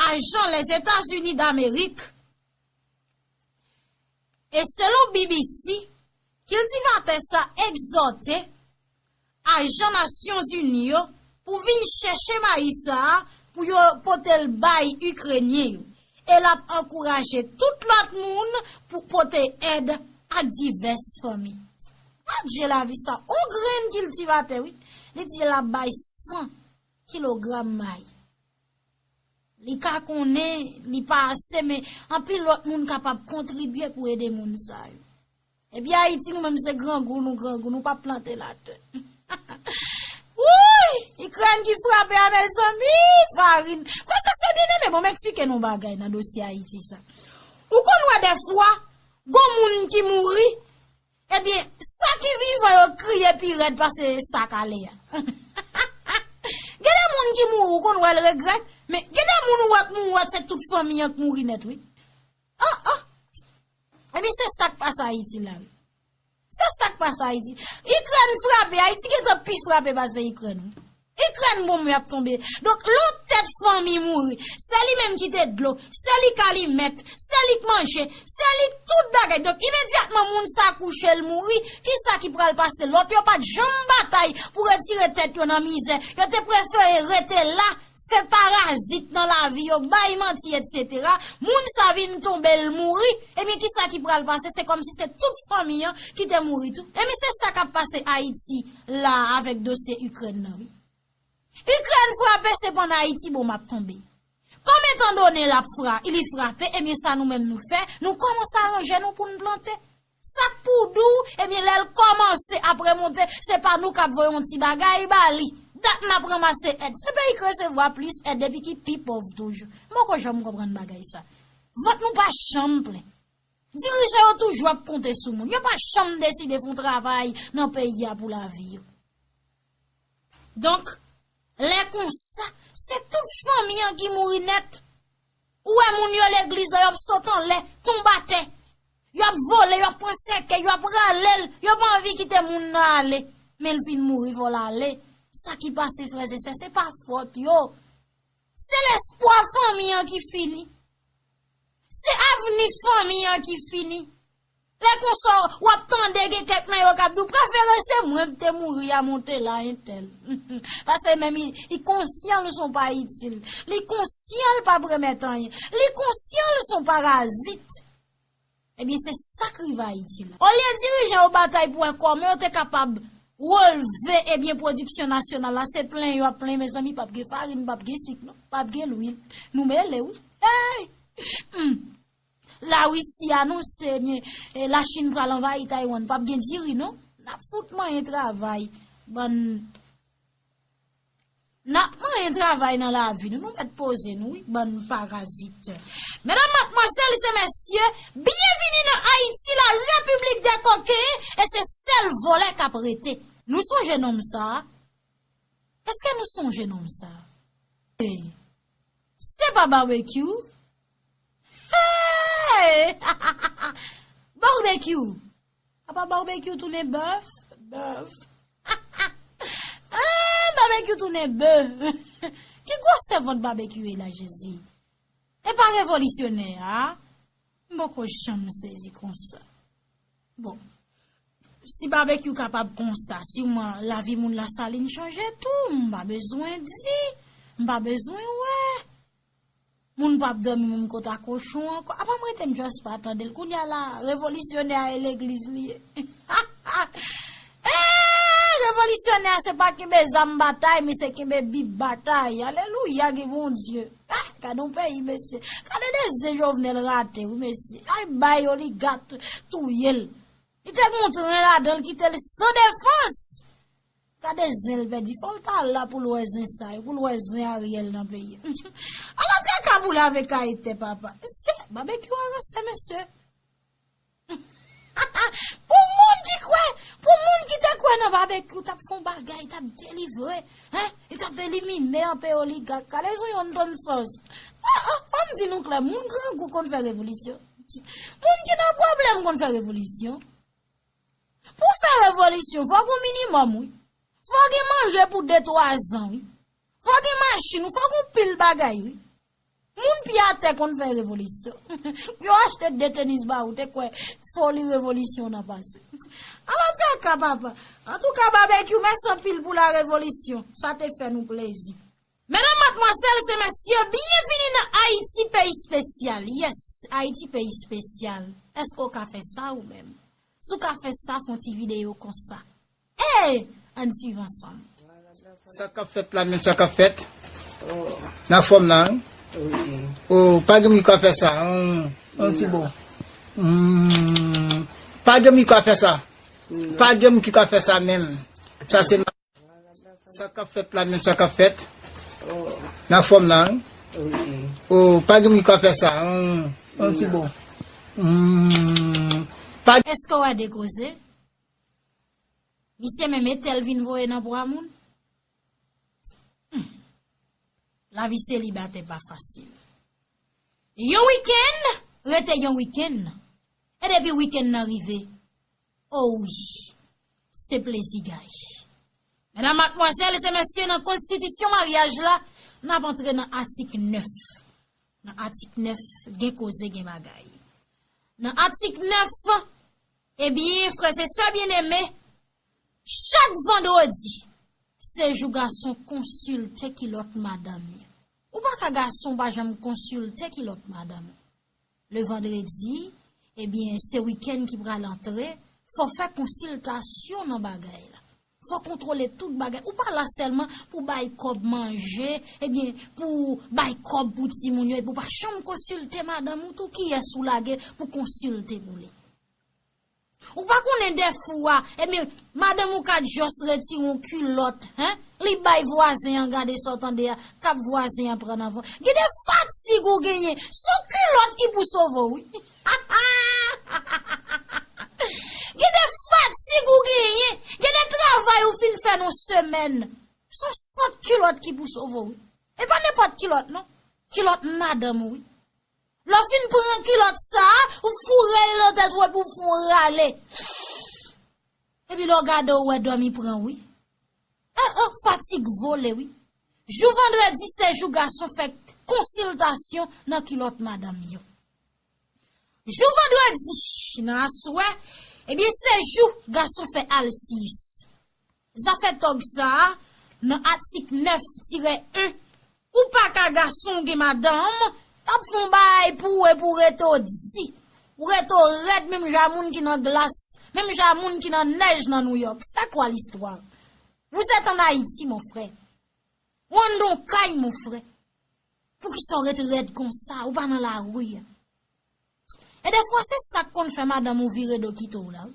ajan Lèzetazini Damerik. E selon B B C, kiltivatè sa a egzòte ajan Nasyonzini yo pou vin chèche mayi sa a pou yo pote l bay Ikrenyen yo. E l ap ankouraje tout lòt moun pou pote èd ak divès fanmi. Adje lavi sa, on grenn kiltivatè, wi. Li di l ap bay san kilogram mayi. Li ka konnen li pa ase, men anpil lòt moun kapab kontribye pou ede moun sa yo. Epi Ayiti, nou menm se grangou, nou grangou, nou pa plante latè. Wouy! Ikrèn ki frape a, mezanmi, farin. Frè, sè, sè byeneme, bon, m eksplike nou bagay nan dosye Ayiti sa. Ou konn wè dèfwa, gon moun ki mouri, ebyen, sa ki vivan yo kriye pi rèd pase sa k ale a. Gen de moun ki mouri, ou konn wè l regrèt, men gen de moun ou wè k mouri, se tout fanmi an k mouri nèt, wi. Ah, ah. Ebyen, se sa k pase Ayiti la, wi. Se sa k pase Ayiti. Ikrèn frape, Ayiti gentan pi frape pase Ikrèn, wi. Ikrèn bonm y ap tonbe. Donk, lè yon tèt fanmi mouri, se li menm ki te dlo, se li k alimèt, se li k manje, se li k tout bagay. Donk, imedyatman moun sa kouche, l mouri, kisa ki pral pase? Lòt yo pa t janm batay pou retire tèt yo nan mizè. Yo te prefere rete la, fè parazit nan lavi yo, bay manti, etsetera. Moun sa vin tonbe, l mouri. Ebyen, kisa ki pral pase? Se kòmsi se tout fanmi an ki te mouri tou. Ebyen, se sa k ap pase Ayiti la avèk dosye Ikrèn nan, wi. Ikrèn frape, se pandan Ayiti bonm ap tonbe. Kòm etandone l ap fra-, li frape, ebyen, sa nou menm nou fè, nou kòmanse aranje nou pou n plante. Sa k pou di w, ebyen, lè l kòmanse ap remonte, se pa nou k ap voye yon ti bagay ba li. Dat n ap ranmase èd. Se peyi k resevwa plis èd epi ki pi pòv toujou. M poko janm konprann bagay sa. Vant nou pa janm plen. Dirijan yo toujou ap konte sou moun. Yo pa janm deside fè yon travay nan peyi a pou lavi yo. Donk, lè konsa, se tout fanmi an ki mouri nèt. Ou wè moun yo legliz la, y ap sot anlè, tonbe atè. Y ap vole, y ap pran sèkèy, y ap rale l, yo pa anvi kite moun nan ale. Men l fin mouri, fò l ale. Sa ki pase, frè e sè, se pa fòt yo. Se lespwa fanmi an ki fini. Se avni fanmi an ki fini. Lè konsa, w ap tande gen kèk nan yo k ap di w, "Prefere se mwen k te mouri a monte la, entèl." Paske menm li, li konsyan l son pa itil. Li konsyan l p ap remèt anyen. Li konsyan l son parazit. Ebyen, se sa k rive Ayiti la. Olye dirijan yo batay pou wè kòman yo te kapab relve, ebyen, pwodiksyon nasyonal la, se plen yo ap plen, mezanmi, p ap gen farin, p ap gen sik, non, p ap gen lwil. Nou mele, wi. Hey! Hmm. Larisi anonse, ebyen, eh, Lachin pral anvayi Taiwan, p ap gen diri, non. N ap fout manyen travay. Bann N ap manyen travay nan lavi nou, nou mèt poze nou, wi, bann parazit. Medam, madmwazèl e mesye, byenvini nan Ayiti, la République des Coquins, e se sèl vòlè k ap rete. Nou sonje nonm sa a? Èske nou sonje nonm sa a? Hey! Se pa Barbecue? Hey! Barbecue! Apa Barbecue tounen bèf? Bèf. Ah, Babekyou tounen be. Ki gwosè vant Babekyou ye la, Jezi? E pa revolisyonè a? M poko janm sezi konsa. Bon, si Babekyou kapab konsa, siman lavi moun Lasalin chanje tou, m pa bezwen di, m pa bezwen wè. Moun p ap dòmi menm kot a kochon ankò. Apa m rete m just pa tande l. Kounye a la, revolisyonè a e legliz li ye. Eh, revolisyonè a se pa kenbe zam batay, men se kenbe bib batay. Alelouya, gen Bondye. Ah, gade yon peyi, mesye. Gade de zen Jovenel rate, wi, mesye. Ay bay oligak touye l. Li te gen yon tren ladan l, kite l san defans. Gade zen l pèdi. Fò l ta la pou l wè zen sa yo, pou l wè zen Ariel nan peyi a. Ala traka pou l avèk Ayitè, papa. Se Babekyou a ranse, mesye. Pou moun ki kwè, pou moun ki te kwè nan Babekyou, t ap fè yon bagay, t ap delivre, hein? Li t ap elimine anpe oligak. Kale sou yon tonn sòs. Ah, ah, fò m di nou klè, moun grangou konn fè revolisyon. Moun ki nan pwoblèm konn fè revolisyon. Pou fè revolisyon, fò gen yon minimòm, wi. Fò gen manje pou de, twa zan, wi. Fò gen machin, wi. Fò gen yon pil bagay, wi. Moun pye atè konn fè revolisyon. Yo achte de tenis ba ou, te kwè foli revolisyon nan pase. Ala traka, papa. Antouka, Babekyou, mèsi anpil pou la revolisyon. Sa te fè nou plezi. Medam, madmwazèl, se mesye, byenvini nan Ayiti peyi espesyal. Yes, Ayiti peyi espesyal. Èske w ka fè sa ou menm? Si w ka fè sa, fè yon ti videyo konsa. Ey! Ann swiv ansanm. Sa k ap fèt la menm, sa k ap fèt? Nan fòm nan, wi. Oh, pa gen moun ki ka fè sa. Hmm, yon ti bo. Hmm, pa gen moun ki ka fè sa. Pa gen moun ki ka fè sa menm. Sa se Sa k ap fèt la menm, sa k ap fèt? Nan fòm nan, wi. Oh, pa gen moun ki ka fè sa. Hmm, yon ti bo. Hmm, pa Èske w wè de koze? Misye menm etèl vin voye nan bwa moun. Hmm. Lavi selibatè pa fasil. Yon wikenn rete yon wikenn. E depi wikenn nan rive, o wi, se plezi gaye. Medam, madmwazèl, se mesye, nan konstitisyon maryaj la, n ap antre nan atik nèf. Nan atik nèf, gen koze, gen bagay. Nan atik nèf, ebyen, frè e sè byeneme, chak vandredi, se jou gason konsilte kilòt madanm li. Ou pa ka gason pa janm konsilte kilòt madanm ou. Le vandredi, ebyen, se wikenn ki pral antre, fò fè konsiltasyon nan bagay la. Fò kontwole tout bagay. Ou pa la sèlman pou bay kòb manje, ebyen, pou bay kòb pou timoun yo, epi ou pa janm konsilte madanm ou tou, kiyès ou lage pou konsilte pou li. Ou pa konnen dèfwa, ebyen, madanm ou ka just retire yon kilòt, hein? Li bay vwazen an, gade sa w tande a, k ap vwazen an pran nan van. Gen de fatig ou genyen, se yon kilòt ki pou sove w, wi. Gen de fatig ou genyen, gen de travay ou fin fè nan semèn. Se yon sant kilòt ki pou sove w, wi. E pa nenpòt kilòt, non. Kilòt madanm ou, wi. Lè w fin pran kilòt sa a, ou foure l nan tèt ou epi w fè yon rale. Epi lè w gade, w wè dòmi pran w, wi. Eh, eh, fatig vole, wi. Jou vandredi, se jou gason fè konsiltasyon nan kilòt madanm yo. Jou vandredi, nan aswè, ebyen, se jou gason fè alsiyis. Zafè tòg sa a, nan atik nèf tirè en, ou pa ka gason w gen madanm, t ap fè yon bagay pou ou epi w rete w di. Ou rete w rèd menm jan moun ki nan glas, menm jan moun ki nan nèj nan Nouyòk. C'est quoi l'histoire? Vous êtes en Haïti, mon frère. Ou anndan yon kay, mon frère. Poukisa w ret rèd konsa? Ou pa nan lari a. E defwa, se sa k konn fè madanm ou vire do kite w la, wi.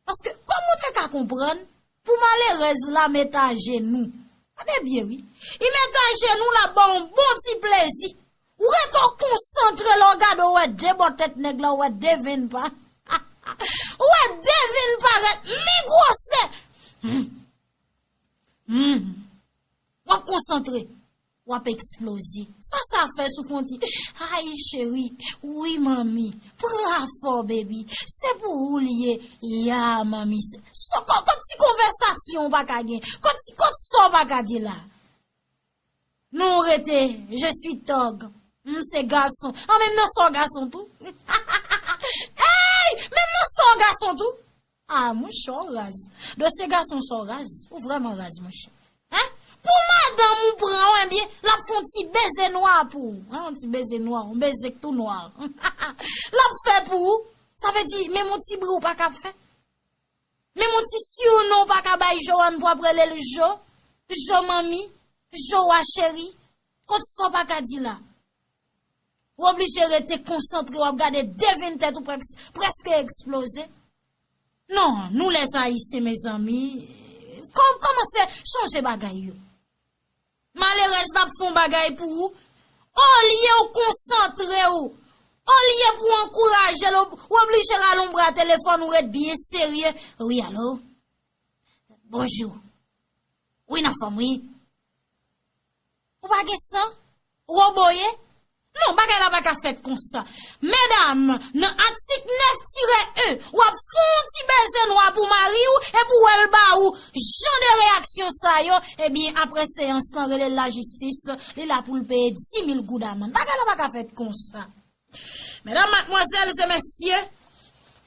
Paske, kòm ou te ka konprann, pou malerèz la met ajenou. Gade byen, wi. Li met ajenou, l ap ba w yon bon ti plezi. Ou ret w konsantre, lè w gade, w wè de bò tèt nèg la, w wè de venn pa. Ou wè de venn parèt, men gwosè. Hmm. Hmm. W ap konsantre. w ap eksploze. Sa sa fè sou fwonti. Ay, cheri, wi, manmi, pran afè w, baby. Se pou ou l ye. Ya, manmi. Se, so, kot, kot ti konvèsasyon w pa ka gen? Kot ti, kot sa w pa ka di la? Non, rete, je suis thug. M se gason. An, menm nan sa w gason tou. Ey, menm nan sa w gason tou. Ah, monchè, w raz. Dosye gason sa w raz. Ou vrèman raz, monchè. Hein? Pou madanm ou pran w, ebyen, l ap fè yon ti beze nwa pou ou. Hein, yon ti beze nwa, yon beze k tou nwa. L ap fè pou ou. Sa vle di, menm yon ti bri ou pa kab fè. Menm yon ti surnom ou pa ka bay Joanne pou ap rele l Jo. Jo manmi, Jo wa cheri. Kot sa w pa ka di la? Ou oblije rete konsantre, w ap gade devin tèt ou prèks-, prèske eksploze. Non, nou lèzayisyen, mezanmi, kòm-, kòmanse chanje bagay yo. Malerèz la ap fè yon bagay pou ou. Olye w konsantre w, olye pou w ankouraje l, w oblije rale yon bra telefòn ou ret byen serye. Wi, alo? Bonjou. Wi, n anfòm, wi. Ou pa gen san? Ou oboye? Non, bagay la pa ka fèt konsa. Medam, nan atik nèf tirè en, w ap fè yon ti beze nwa pou mari w, epi w wè l ba ou jan de reyaksyon sa yo, ebyen, apre seyans lan, rele l lajistis, li la pou l peye dis mil goud amann. Bagay la pa ka fèt konsa. Medam, madmwazèl e mesye,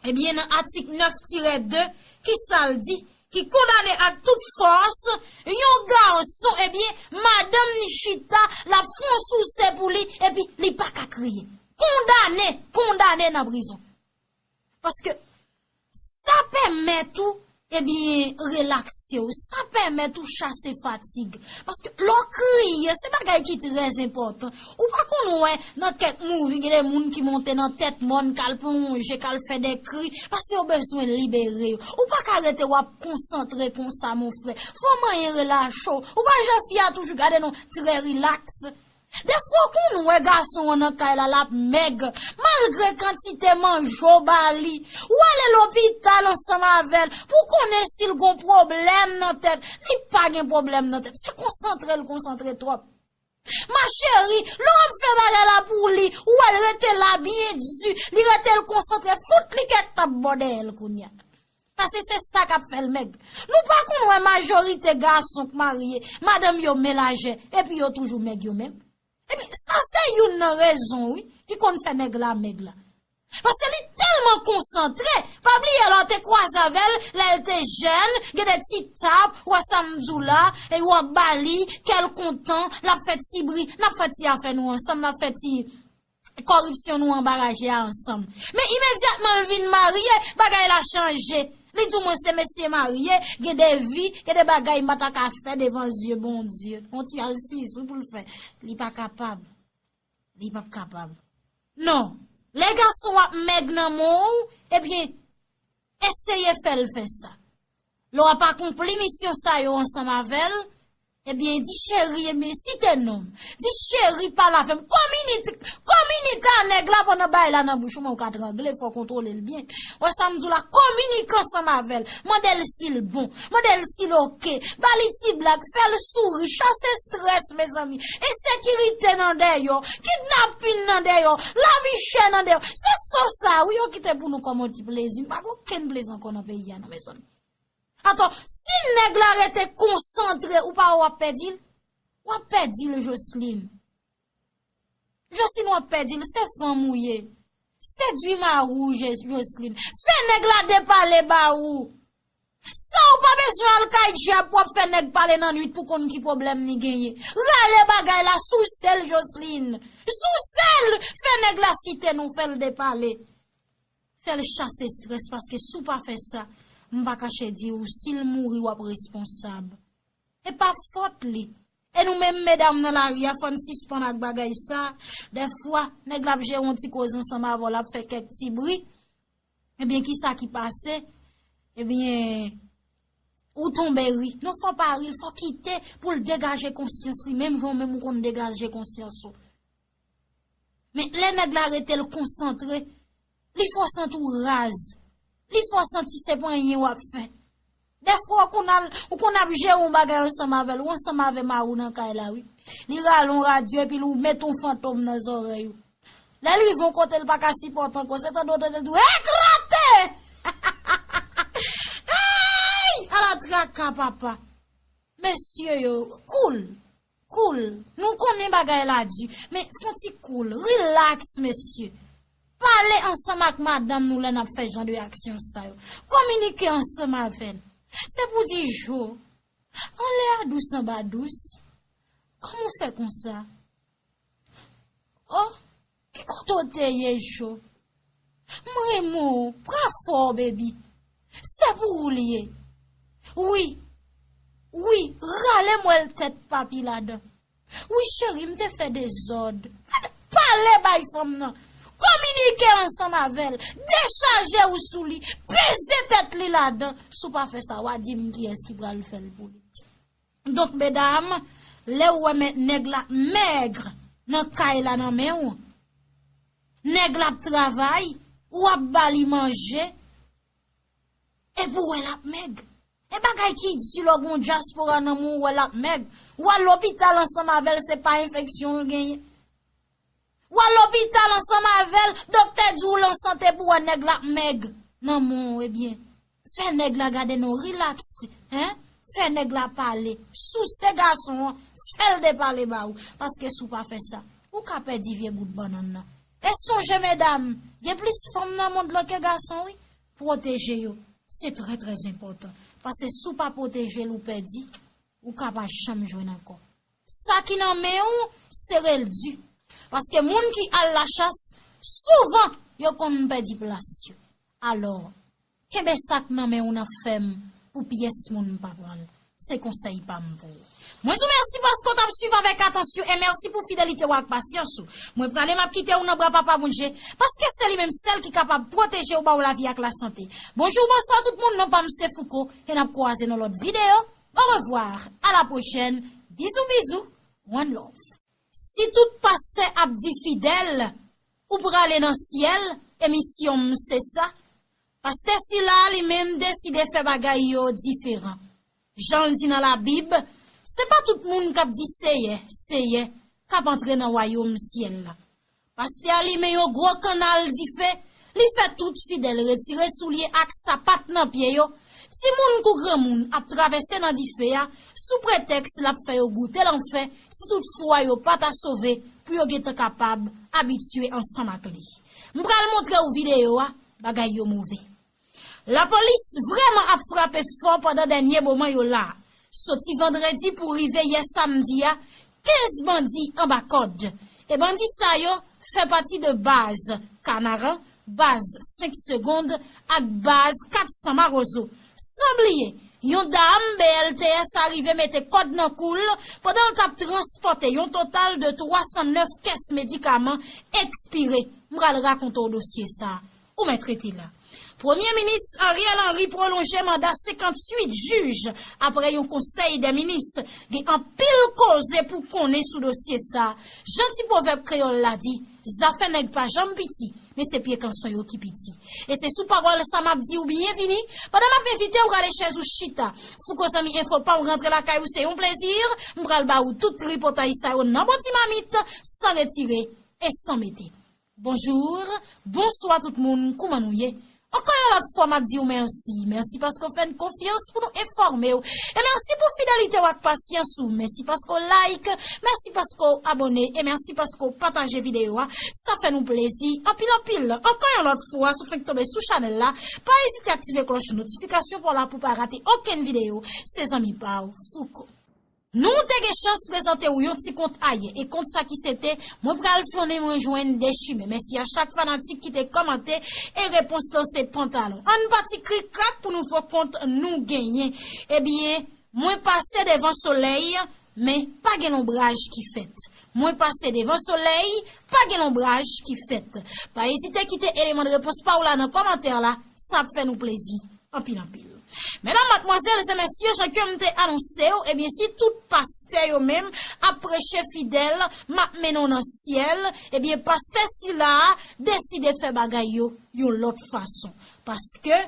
ebyen, nan atik nèf tirè de, ki sa l di? Ki kondane ak tout fòs yon gason, ebyen, madanm ni chita, l ap fè yon souse pou li, epi li pa ka kriye. Kondane, kondane nan prizon. Paske sa pèmèt ou, ebyen, relakse w. Sa pèmèt ou chase fatig. Paske lè w kriye, se bagay ki trè enpòtan. Ou pa konn wè nan kèk movie, gen de moun ki monte nan tèt mòn, k al plonje, k al fè de kri, paske yo bezwen libere yo. Ou pa ka rete w ap konsantre konsa, mon frè. Fò manyen relache w. Ou pa jan fi a toujou gade nou trè rilaks. Defwa w konn wè gason an nan kay la, l ap mèg, malgre kantite manje w ba li. Ou ale lopital ansanm avè l pou w konnen si l gon pwoblèm nan tèt. Li pa gen pwoblèm nan tèt. Se konsantre l konsantre twòp. Ma chérie, lè w ap fè bagay la pou li, ou wè l rete la byen di, li rete l konsantre, fout li kèk tap bò dèyè l kounye a. Paske se sa k ap fè l mèg. Nou pa konn wè majorite gason k marye, madanm yo men lajè, epi yo toujou mèg yo menm. Epi sa se youn nan rezon, wi, ki konn fè nèg la mèg la. Paske li tèlman konsantre, pa bliye lè w te kwaze avè l, lè l te jèn, gen de ti tap, wè sa m di w la, e w ap ba li, kè l kontan, l ap fè ti bri, n ap fè ti afè nou ansanm, n ap fè ti kòripsyon nou anbaraje a ansanm. Men imedyatman l vin marye, bagay la chanje. Li di w mwen se mesye marye, gen de vi, gen de bagay m pa ta ka fè devan zye Bondye. On ti alsis, wi, pou l fè. Li pa kapab. Li p ap kapab. Non. Lè gason w ap mèg nan men w, ebyen, eseye fè l fè sa. Lè w ap akonpli misyon sa yo ansanm avè l, ebyen, di cheri, ebyen, site non m. Di cheri, pale avè m. Kominit-, kominike a nèg la pandan bay la nan bouch ou, men ou ka trangle, fò w kontwole l byen. Wè sa m di w la, kominike ansanm avè l. Mande l si l bon. Mande l si l oke. Ba li ti blag, fè l souri, chase estrès, mezanmi. Ensekirite nan dèyè, kidnapin nan dèyè, lavi chè nan dèyè. Se sof sa, wi, yo kite pou nou kòm yon ti plezi. Nou pa gen okenn plezi ankò nan peyi a, non, mezanmi. Atò, si nèg la rete konsantre, ou pa wè w ap pèdi l? W ap pèdi l, Joseline. Joseline, w ap pèdi l, se fanm ou ye. Sedwi mari w, Je-, Joseline. Fè nèg la depale ba ou. Sa ou pa bezwen al kay dyab pou w ap fè nèg pale nan nwit pou konn ki pwoblèm li genyen. Rale bagay la, souse l, Joseline. Souse l, fè nèg la site non, fè l depale. Fè l chase estrès, paske si w pa fè sa, m pa kache di w, si l mouri, w ap responsab. E pa fòt li. E nou menm medam nan lari a, fò n sispann ak bagay sa. Dèfwa, nèg la ap jere yon ti koze ansanm avè w, l ap fè kèk ti bri. Ebyen, kisa ki pase? Ebyen, ou tonbe ri. Non, fò pa ri l, fò kite pou l degaje konsyans li, menm jan w menm ou konn degaje konsyans ou. Men lè nèg la rete l konsantre, li fè w santi w raz. Li fè w santi se pa anyen w ap fè. Dèfwa ou konn al, ou konn ap jere yon bagay ansanm avè l, ou ansanm avè mari w nan kay la, wi. Li rale yon radyo epi l ou met yon fantom nan zòrèy ou. Lè l rive yon kote l pa ka sipòte ankò, se tande w tande l di w, "Eklate!" Ay! Ala traka, papa. Mesye yo, cool, cool. Nou konnen bagay la di, men fon ti cool, relax, mesye. Pale ansanm ak madanm nou lè n ap fè jan de aksyon sa yo. Kominike ansanm avè l. Se pou di, Jo, anlè a dous anba dous. Kòman w fè konsa? Oh, ki kote w te ye, Jo? M renmen w, bravo, baby. Se pou ou li ye. Wi, wi, rale m wè l tèt papi ladan. Wi, cheri, m te fè dezòd. Gade, pale bay fanm nan. Kominike ansanm avè l. Dechaje w sou li. Peze tèt li ladan. Si w pa fè sa, w a di m kiyès ki pral fè l pou li. Donk, medam, lè w wè men-, nèg la mèg nan kay la nan men w, nèg la ap travay, w ap ba li manje, epi w wè l ap mèg. E bagay ki di lè w gen yon dyaspora nan men w, w wè l ap mèg. W al lopital ansanm avè l, se pa enfeksyon l genyen. W al lopital ansanm avè l, doktè di w l an sante pou wè nèg la ap mèg nan men w, ebyen, fè nèg la gade non, relax, hein? Fè nèg la pale, souse gason an, fè l depale ba ou, paske si w pa fè sa, ou ka pèdi vye bout bannann nan. E sonje, medam, gen plis fanm nan mond lan ke gason, wi. Pwoteje yo, se trè, trè enpòtan, paske si w pa pwoteje l, ou pèdi, ou ka pa janm jwenn ankò. Sa ki nan men w, sere l di. Paske moun ki al lachas, souvan, yo konn pèdi plas yo. Alò, kenbe sa k nan men w nan fèm pou pyès moun pa pran l. Se konsèy pa m pou ou. Mwen di w mèsi paske w t ap swiv avèk atansyon e mèsi pou fidelite w ak pasyans ou. Mwen prale, m ap kite w nan bra Papa Bondye, paske se li menm sèl ki kapab pwoteje w, ba w lavi ak lasante. Bonjou, bonswa tout moun, non pa m se Fouco, e n ap kwaze nan lòt videyo. Orevwa, a la pwochèn, bizou bizou, one love. Si tout pastè ap di fidèl, ou prale nan syèl, e misyon m se sa. Pastè sila a li menm deside fè bagay yo diferan. Jan l di nan Labib, se pa tout moun k ap di Seyè, Seyè, k ap antre nan wayòm syèl la. Pastè a limen yon gwo kannal dife, li fè tout fidèl retire soulye ak sapat nan pye yo. Timoun kou granmoun ap travèse nan dife a, sou pretèks l ap fè yo goute lanfè, si toutfwa yo pa ta sove, pou yo gentan kapab abitye ansanm ak li. M pral montre w videyo a, bagay yo move. Lapolis vrèman ap frape fò pandan dènye moman yo la. Soti vandredi pou rive yè samdi a, kenz bandi anba kòd. E bandi sa yo fè pati de baz Kanaran, baz senk Segonn ak baz kat san Mawozo. San bliye, yon dam B L T S arive mete kòd nan kou l pandan l t ap transpòte yon total de twa san nèf kès medikaman ekspire. M pral rakonte w dosye sa a. Ou mèt rete la. Premye minis Ariel Henry pwolonje manda senkantuit jij apre yon konsèy dè minis. Gen anpil koze pou konnen sou dosye sa a. Jan ti pwovèb kreyòl la di, zafè nèg pa janm piti, men se pye kanson yo ki piti. E se sou pawòl sa m ap di w byenvini, pandan m ap envite w rale chèz ou chita. Fouco zanmi enfo pa w rantre lakay ou, se yon plezi. M pral ba ou tout tripotay sa yo nan bon ti mamit, san retire e san mete. Bonjou, bonswa tout moun, kouman nou ye? Ankò yon lòt fwa, m ap di w mèsi. Mèsi paske w fè n konfyans pou nou enfòme w. E mèsi pou fidelite w ak pasyans ou. Mèsi paske w like, mèsi paske w abòne, e mèsi paske w pataje videyo a. Sa fè nou plezi anpil, anpil. Ankò yon lòt fwa, si w fenk tonbe sou chanèl la, pa ezite aktive klòch notifikasyon pou w la pou w pa rate okenn videyo. Se zanmi pa w, Fouco. Nou te gen chans prezante w yon ti kont ayè, e kont sa ki se te, mwen pral flannen mwen jwenn de chimen. Mèsi a chak fanatik ki te kòmante, e repons lan se pantalon. Ann pati krik krak pou nou fè kont nou genyen. Ebyen, mwen pase devan solèy, men pa gen lonbraj ki fèt. Mwen pase devan solèy, pa gen lonbraj ki fèt. Pa ezite kite eleman de repons pa w la nan kòmantè la, sa ap fè nou plezi anpil, anpil. Medam, madmwazèl e mesye, jan ke m te anonse w, ebyen, si tout pastè yo menm ap preche fidèl, m ap mennen w nan syèl, ebyen, pastè sila a deside fè bagay yo yon lòt fason. Paske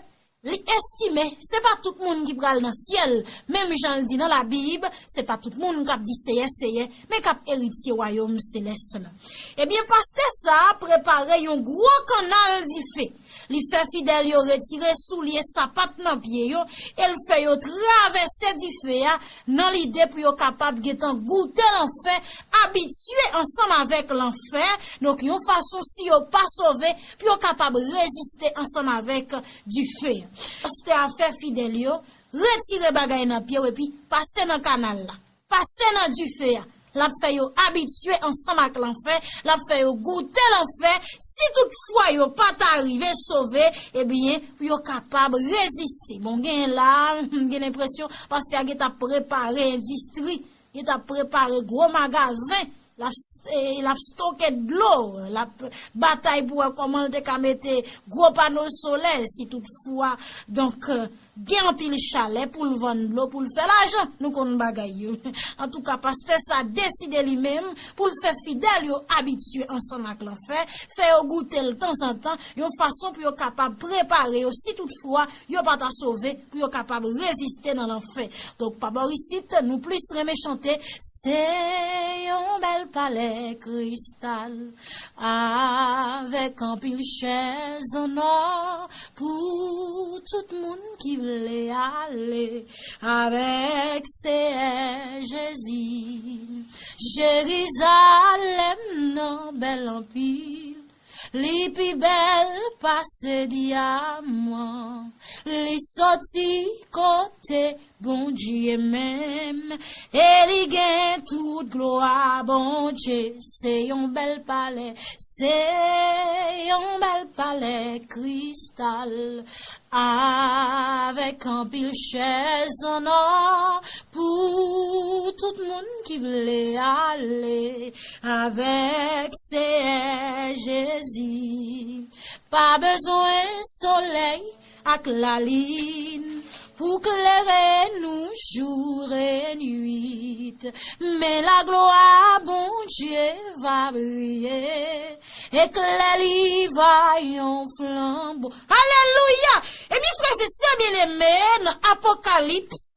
Li estime se pa tout moun ki pral nan syèl, menm jan l di nan Labib, se pa tout moun k ap di Seyè, Seyè, men k ap eritye wayòm selès la. Ebyen, pastè sa a prepare yon gwo kannal dife. Li fè fidèl yo retire soulye sapat nan pye yo e l fè yo travèse dife a nan lide pou yo kapab gentan goute lanfè, abitye ansanm avèk lanfè, donk yon fason si yo pa sove, pou yo kapab reziste ansanm avèk dife a. Pastè a fè fidèl yo retire bagay nan pye w epi pase nan kanal la, pase nan dife a. L ap fè yo abitye ansanm ak lanfè, l ap fè yo goute lanfè. Si toutfwa yo pa ta rive sove, ebyen, pou yo kapab reziste. Bon, gen la, m gen lenpresyon pastè a gentan prepare endistri, gentan prepare gwo magazen. L ap s- e, l ap stoke dlo, l ap batay pou wè kòman l te ka mete gwo pano solè, si toutfwa. Donk, gen anpil chalè pou l vann dlo, pou l fè lajan. Nou konn bagay yo. Antouka, pastè sa deside li menm pou l fè fidèl yo abitye ansanm ak lanfè, fè yo goute l tanzantan, yon fason pou yo kapab prepare yo, si toutfwa yo pa ta sove, pou yo kapab reziste nan lanfè. Donk, pa bò isit, nou plis renmen chante, se yon bèl palè kristal, avèk anpil chèz an nò, pou tout moun ki vle ale avèk Seyè Jezi. Jerizalèm nan bèl anpil, li pi bèl pase dyaman. Li soti kote Bondye menm, e li gen tout glwa. Bondye se yon bèl palè, se yon bèl palè kristal, avèk anpil chèz an nò, pou tout moun ki vle ale avèk Seyè Jezi. Pa bezwen solèy ak lalin pou klere nou jou e nwit. Men laglwa Bondye va briye, eklè li va yon flanbo. Alelouya! Ebyen, frè e sè byeneme, nan Apokalips,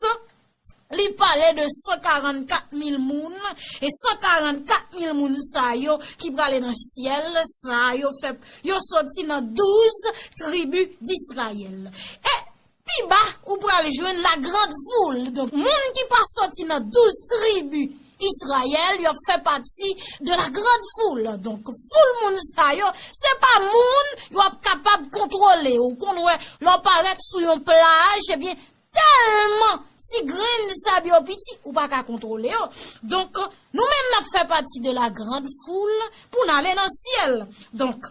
li pale de san karannkat mil moun, e san karannkat mil moun sa yo ki prale nan syèl, sa yo fè, yo soti nan douz tribi d'Izrayèl. E pi ba, ou pral jwenn la grande foule. Donk, moun ki pa soti nan douz tribi Izrayèl, yo ap fè pati de la grande foule. Donk, foul moun sa yo, se pa moun yo ap kapab kontwole. Ou konn wè, lè w parèt sou yon plaj, ebyen, tèlman ti grenn sab yo piti, ou pa ka kontwole yo. Donk, nou menm n ap fè pati de la grande foule pou n ale nan syèl. Donk,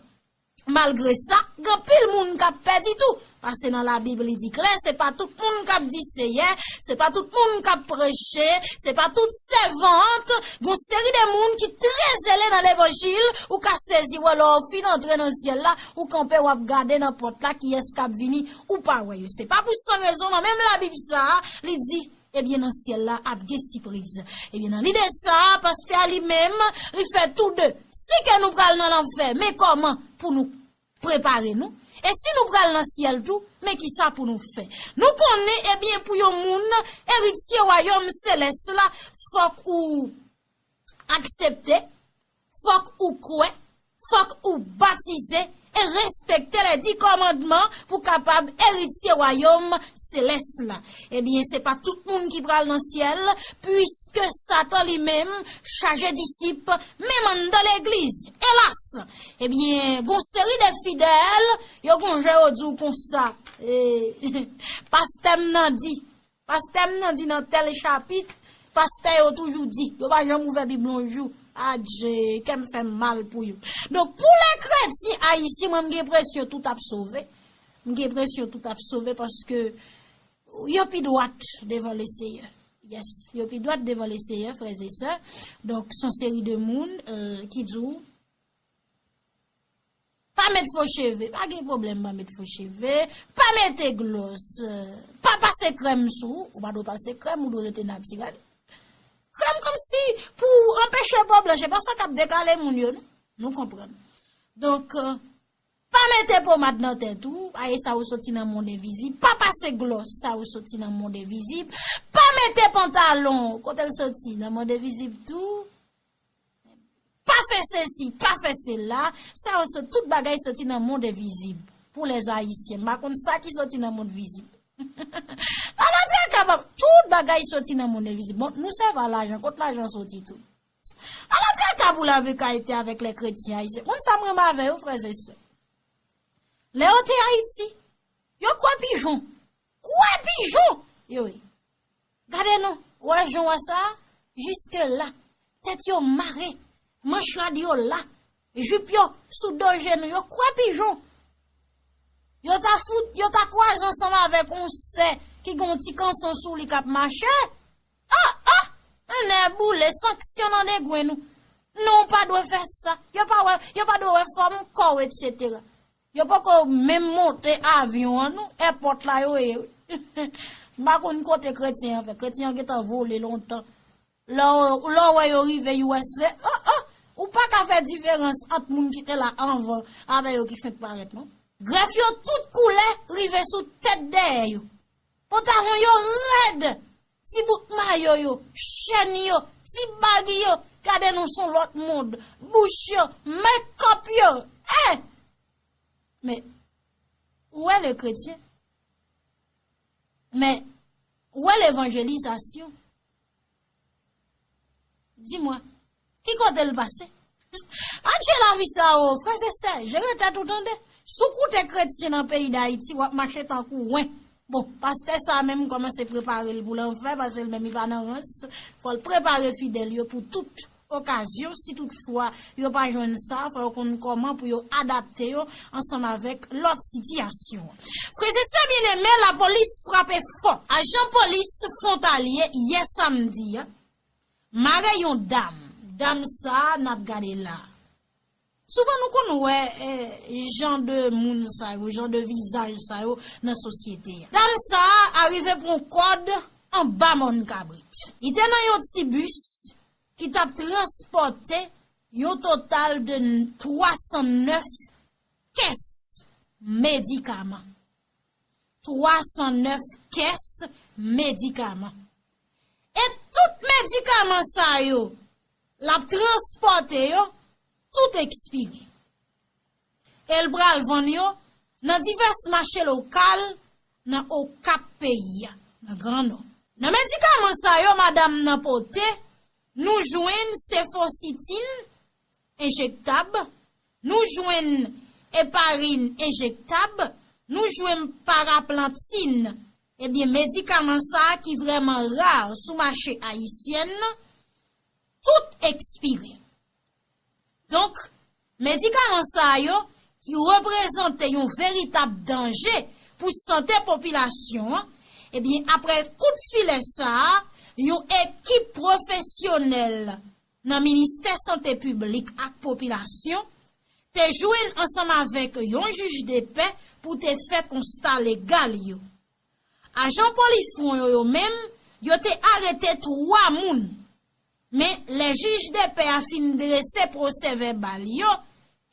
malgre sa, gen anpil moun k ap pèdi tou. Paske nan Labib, li di klè, se pa tout moun k ap di Seyè, se pa tout moun k ap preche, se pa tout sèvant. Gen yon seri de moun ki trè zele nan levanjil, ou ka sezi wè lè w fin antre nan syèl la, ou kanpe, w ap gade nan pòt la, kiyès k ap vini, ou pa wè yo. Se pa pou san rezon, non, menm Labib sa a, li di, ebyen, nan syèl la, ap gen sipriz. Ebyen, nan lide sa a, pastè a li menm, li fè tou de. Si ke nou pral nan lanfè, men kòman pou nou prepare nou? E si nou pral nan syèl tou, men kisa pou nou fè? Nou konnen, ebyen, pou yon moun eritye wayòm selès la, fòk ou aksepte, fòk ou kwè, fòk ou batize e respekte lè di kòmandman pou kapab eritye wayòm selès la. Ebyen, se pa tout moun ki pral nan syèl, piske Satan li menm chaje disip, menm anndan legliz. Elas! Ebyen, gon seri de fidèl, yo gon jan yo di w konsa, e, pastè m nan di, pastè m nan di nan tèl chapit, pastè yo toujou di, yo pa janm ouvè Bib yon jou. Adje, kè m fè m mal pou yo. Donk, pou lè kretyen ayisyen, mwen, m gen enpresyon tout ap sove. M gen enpresyon tout ap sove paske yo pi dwat devan Leseyè. Yes, yo pi dwat devan Leseyè, frè e sè. Donk, se yon seri de moun, euh, ki di w, pa met fo cheve, pa gen pwoblèm, pa met fo cheve, pa mete glòs, euh, pa pase krèm sou ou, ou pa dwe pase krèm, ou dwe rete natirèl. Krèm kòmsi pou anpeche po blanch, se pa sa k ap dekale moun yo, non. Nou konprann. Donk, euh, Pa mete pomad nan tèt ou, aye sa ou soti nan mond envizib. Pa pase glòs, sa ou soti nan mond envizib. Pa mete pantalon, kote l soti nan mond envizib tou. Pa fè sesi, pa fè sela, sa yo sot, tout bagay soti nan mond envizib. Pou lèzayisyen, m pa konn sa ki soti nan mond vizib. Aladye kapab, tout bagay soti nan mond envizib. Bon, nou sèvi a lajan, kot lajan soti tou? Aladye kapab pou lavi kayite avèk lè kretyen ayisyen. Konn sa m renmen avè yo, frè e sè. Lè yo te Ayiti, yo kwè pijon. Kwè pijon! Yo ye. Gade non, wè jan wè sa, jiske la, tèt yo mare, manch rad yo la, jip yo sou do jenou, yo kwè pijon. Yo ta fout, yo ta kwaze ansanm avèk yon sè ki gen yon ti kanson sou li k ap mache. Ah, ah! Nènè boule, sanksyon nan degwen nou. Non, ou pa dwe fè sa. Yo pa wè, yo pa dwe wè fòm kò w, etsetera. Yo poko menm monte avyon an, non. Èpòt la yo ye. M pa konn kote kretyen an fè. Kretyen an gentan vole lontan. Lè w, lè w wè yo rive U S A, oh, oh, ou pa ka fè diferans ant moun ki te la anvan avè yo ki fenk parèt, non. Grèf yo tout koulè rive sou tèt dèyè yo. Pantalon yo rèd, ti bout mayo yo, chèn yo, ti bag yo, gade non, se yon lòt mond, bouch yo, make-up yo, eh! Men, où est le chrétien? Men, où est l'évangélisation? Di mwen, ki kote l pase? Adje lavi sa o, frè e sè, jere tèt ou tande. Si w koute kretyen nan peyi Dayiti, w ap mache tankou wen. Bon, pastè sa menm kòmanse prepare l pou lanfè, paske l menm li pa nan rans. Fò l prepare fidèl yo pou tout okazyon, si toutfwa yo pa jwenn sa, fò yo konn kòman pou yo adapte yo ansanm avèk lòt sitiyasyon. Frè e sè byeneme, lapolis frape fò. Ajan polis fwontalye yè samdi a mare yon dam. Dam sa a n ap gade la. Souvan nou konn wè, eh, jan de moun sa yo, jan de vizaj sa yo nan sosyete a. Dam sa a rive pran kòd anba Mòn Kabrit. Li te nan yon ti bis ki t ap transpòte yon total de twa san nèf kès medikaman. Twa san nèf kès medikaman. E tout medikaman sa yo, l ap transpòte yo, tout ekspire. E l pral vann yo nan divès mache lokal nan Okap peyi a, nan Gran Nò. Nan medikaman sa yo madanm nan pote, nou jwenn sefositin enjektab, nou jwenn eparin enjektab, nou jwenn paraplantin. Ebyen, medikaman sa a ki vrèman ra sou mache ayisyèn nan, tout ekspire. Donk, medikaman sa yo ki reprezante yon veritab danje pou sante popilasyon an, ebyen, apre kout filè sa a, yon ekip pwofesyonèl nan Ministè Sante Piblik ak Popilasyon te jwenn ansanm avèk yon jij de pè pou te fè konsta legal yo. Ajan polifwon yo, yo menm, yo te arete twa moun. Men, lè jij de pè a fin drese pwosè vèbal yo,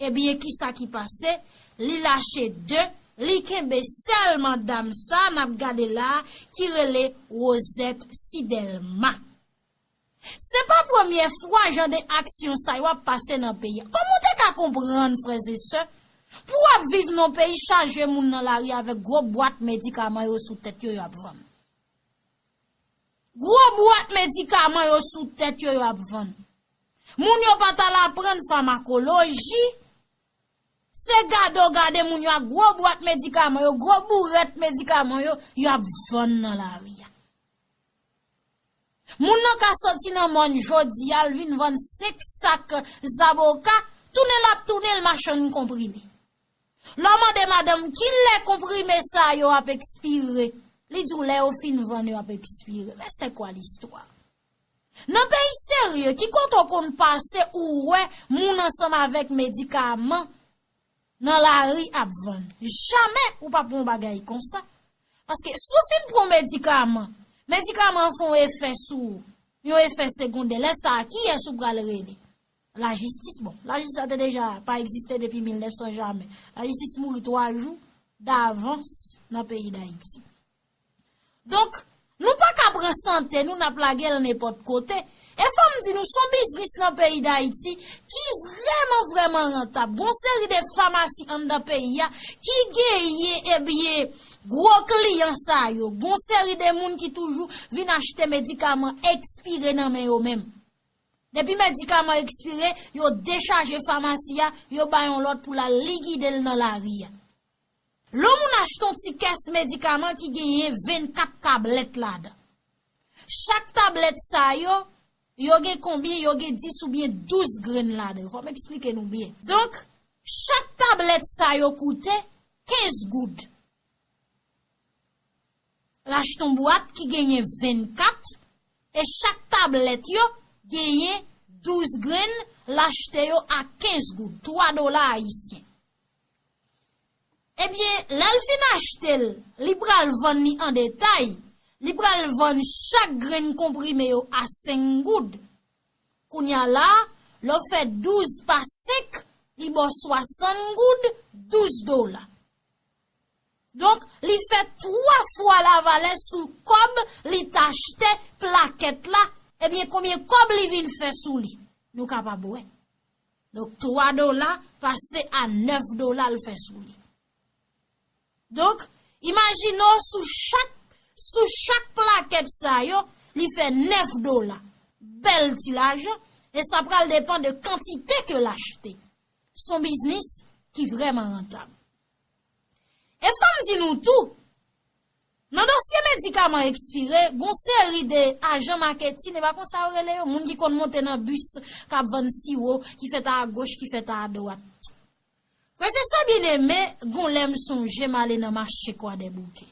ebyen, kisa ki pase? Li lache de, li kenbe sèlman dam sa n ap gade la a ki rele Rosette Sidelma. Se pa premye fwa jan de aksyon sa yo ap pase nan peyi a. Kòman w te ka konprann, frè e sè, pou w ap viv nan peyi chaje moun nan lari avèk gwo bwat medikaman yo sou tèt yo, yo ap vann? Gwo bwat medikaman yo sou tèt yo, yo ap vann. Moun yo pa t al aprann famakoloji, se gade w gade moun yo ak gwo bwat medikaman yo, gwo bourèt medikaman yo, y ap vann nan lari a. Moun nan ka soti nan mòn jodi a, l vin vann senk sak zaboka, tounen l ap tounen l machann konprime. Lè w mande madanm kilè konprime sa yo ap ekspire, li di w lè yo fin vann yo ap ekspire. Men c'est quoi l'histoire? Nan peyi serye, ki kote w konn pase ou wè moun ansanm avèk medikaman nan lari ap vann? Jamè ou pa pran yon bagay konsa. Paske si w fin pran medikaman, medikaman an fè yon efè sou ou, yon efè segondè, lè sa a, kiyès ou pral rele? Lajistis, bon, lajistis la te deja pa egziste depi mil nèf san jamè. Lajistis mouri twa jou davans nan peyi Dayiti. Donk, nou pa ka pran sante nou, n ap lage l nenpòt kote. E fò m di nou, se yon biznis nan peyi Dayiti ki vrèman, vrèman rantab. Gon seri de famasi anndan peyi a ki genyen, ebyen, gwo kliyan sa yo. Gon seri de moun ki toujou vin achte medikaman ekspire nan men yo menm. Depi medikaman ekspire, yo dechaje famasi a, yo bay yon lòt pou l al likide l nan lari a. Lè yon moun achte yon ti kès medikaman ki genyen vennkat tablèt ladan. Chak tablèt sa yo, yo gen konbyen? Yo gen dis oubyen douz grenn ladan yo. Fò m eksplike nou byen. Donk, chak tablèt sa yo koute kenz goud. L achte yon bwat ki genyen vennkat, e chak tablèt yo genyen douz grenn, l achte yo a kenz goud, twa dola ayisyen. Ebyen, lè l fin achte l, li pral vann li an detay, li pral vann chak grenn konprime yo a senk goud. Kounye a la, lè w fè douz pa senk, li ba w swasann goud, douz dola. Donk, li fè twa fwa lavalè sou kòb li t achte plakèt la. Ebyen, konbyen kòb li vin fè sou li? Nou kapab wè. Donk, twa dola pase a nèf dola l fè sou li. Donk, imajine w sou chak, sou chak plakèt sa yo, li fè nèf dola. Bèl ti lajan, e sa pral depann de kantite ke l achte. Se yon biznis ki vrèman rantab. E fò m di nou tou, nan dosye medikaman ekspire, gon seri de ajan maketin, e pa konsa yo rele yo, moun ki konn monte nan bis k ap vann siwo, ki fèt a goch, ki fèt a dwat. Frè e sè byeneme, gon lè m sonje m ale nan mache Kwadèbouke.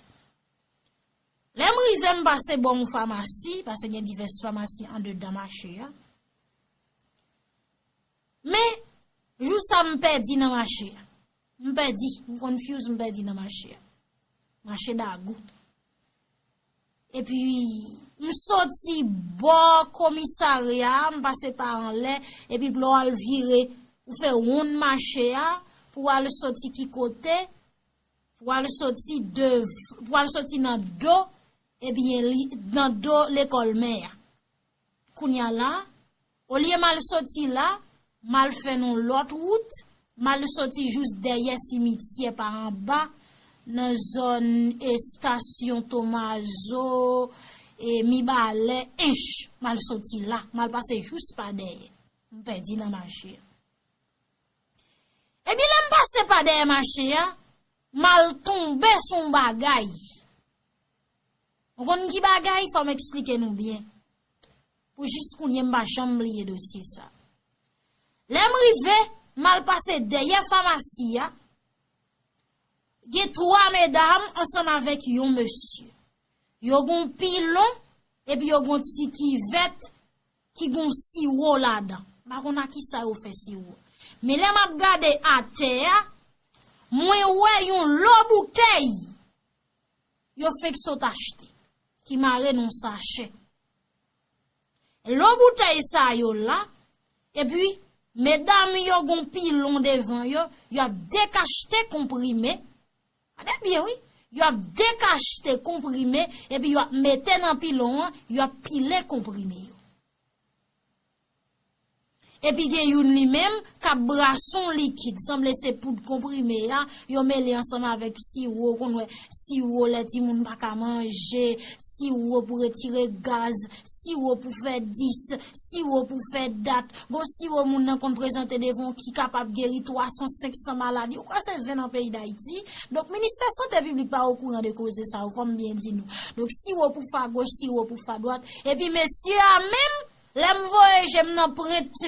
Lè m rive, m pase bò yon famasi, paske gen divès famasi andedan mache a. Men, jou sa m pèdi nan mache a. M pèdi, m confuse, m pèdi nan mache a. Mache Dagou. Epi, m soti bò komisarya a, m pase pa anlè, epi lè w al vire, ou fè wonn mache a, pou w al soti ki kote, pou w al soti dev-, pou w al soti nan do, ebyen, li, nan do lekòl mè a. Kounye a la, olye m al soti la, m al fè yon lòt wout, m al soti jous dèyè simityè pa anba, nan zòn estasyon Tomazo, e Mibalè, Ench, m al soti la, m al pase jous pa dèyè. M pèdi nan mache a. Epi lè m pase pa dèyè mache a, m al tonbe sou yon bagay. Ou konn ki bagay? Fò m eksplike nou byen. Pou jis kounye m pa janm bliye dosye sa. Lè m rive, m al pase dèyè famasi a, gen twa medam ansanm avèk yon mesye. Yo gen yon pilon, epi yo gen yon ti kivèt ki gen yon siwo ladan. M pa konn a kisa yo fè siwo. Men lè m ap gade atè a, mwen wè yon lo boutèy yo fenk sot achte, ki mare nan yon sachè. Lo boutèy sa yo la, epi medam yo gen yon pilon devan yo, y ap dekachte konprime. Gade byen, wi. Y ap dekachte konprime, epi y ap mete nan pilon an, y ap pile konprime yo. Epi gen youn li menm k ap brase yon likid, sanble se poud konprime a, yo mele ansanm avèk siwo, ou konn wè siwo lè timoun pa ka manje, siwo pou retire gaz, siwo pou fè dis, siwo pou fè dat. Gon siwo moun nan konn prezante devan w ki kapab geri twa san, senk san maladi. Ou kwè se zen nan peyi Dayiti? Donk, ministè sante piblik pa okouran de koze sa yo, fò m byen di nou. Donk, siwo pou fè agoch, siwo pou fè adwat. Epi mesye a menm, lè m voye je m nan pwent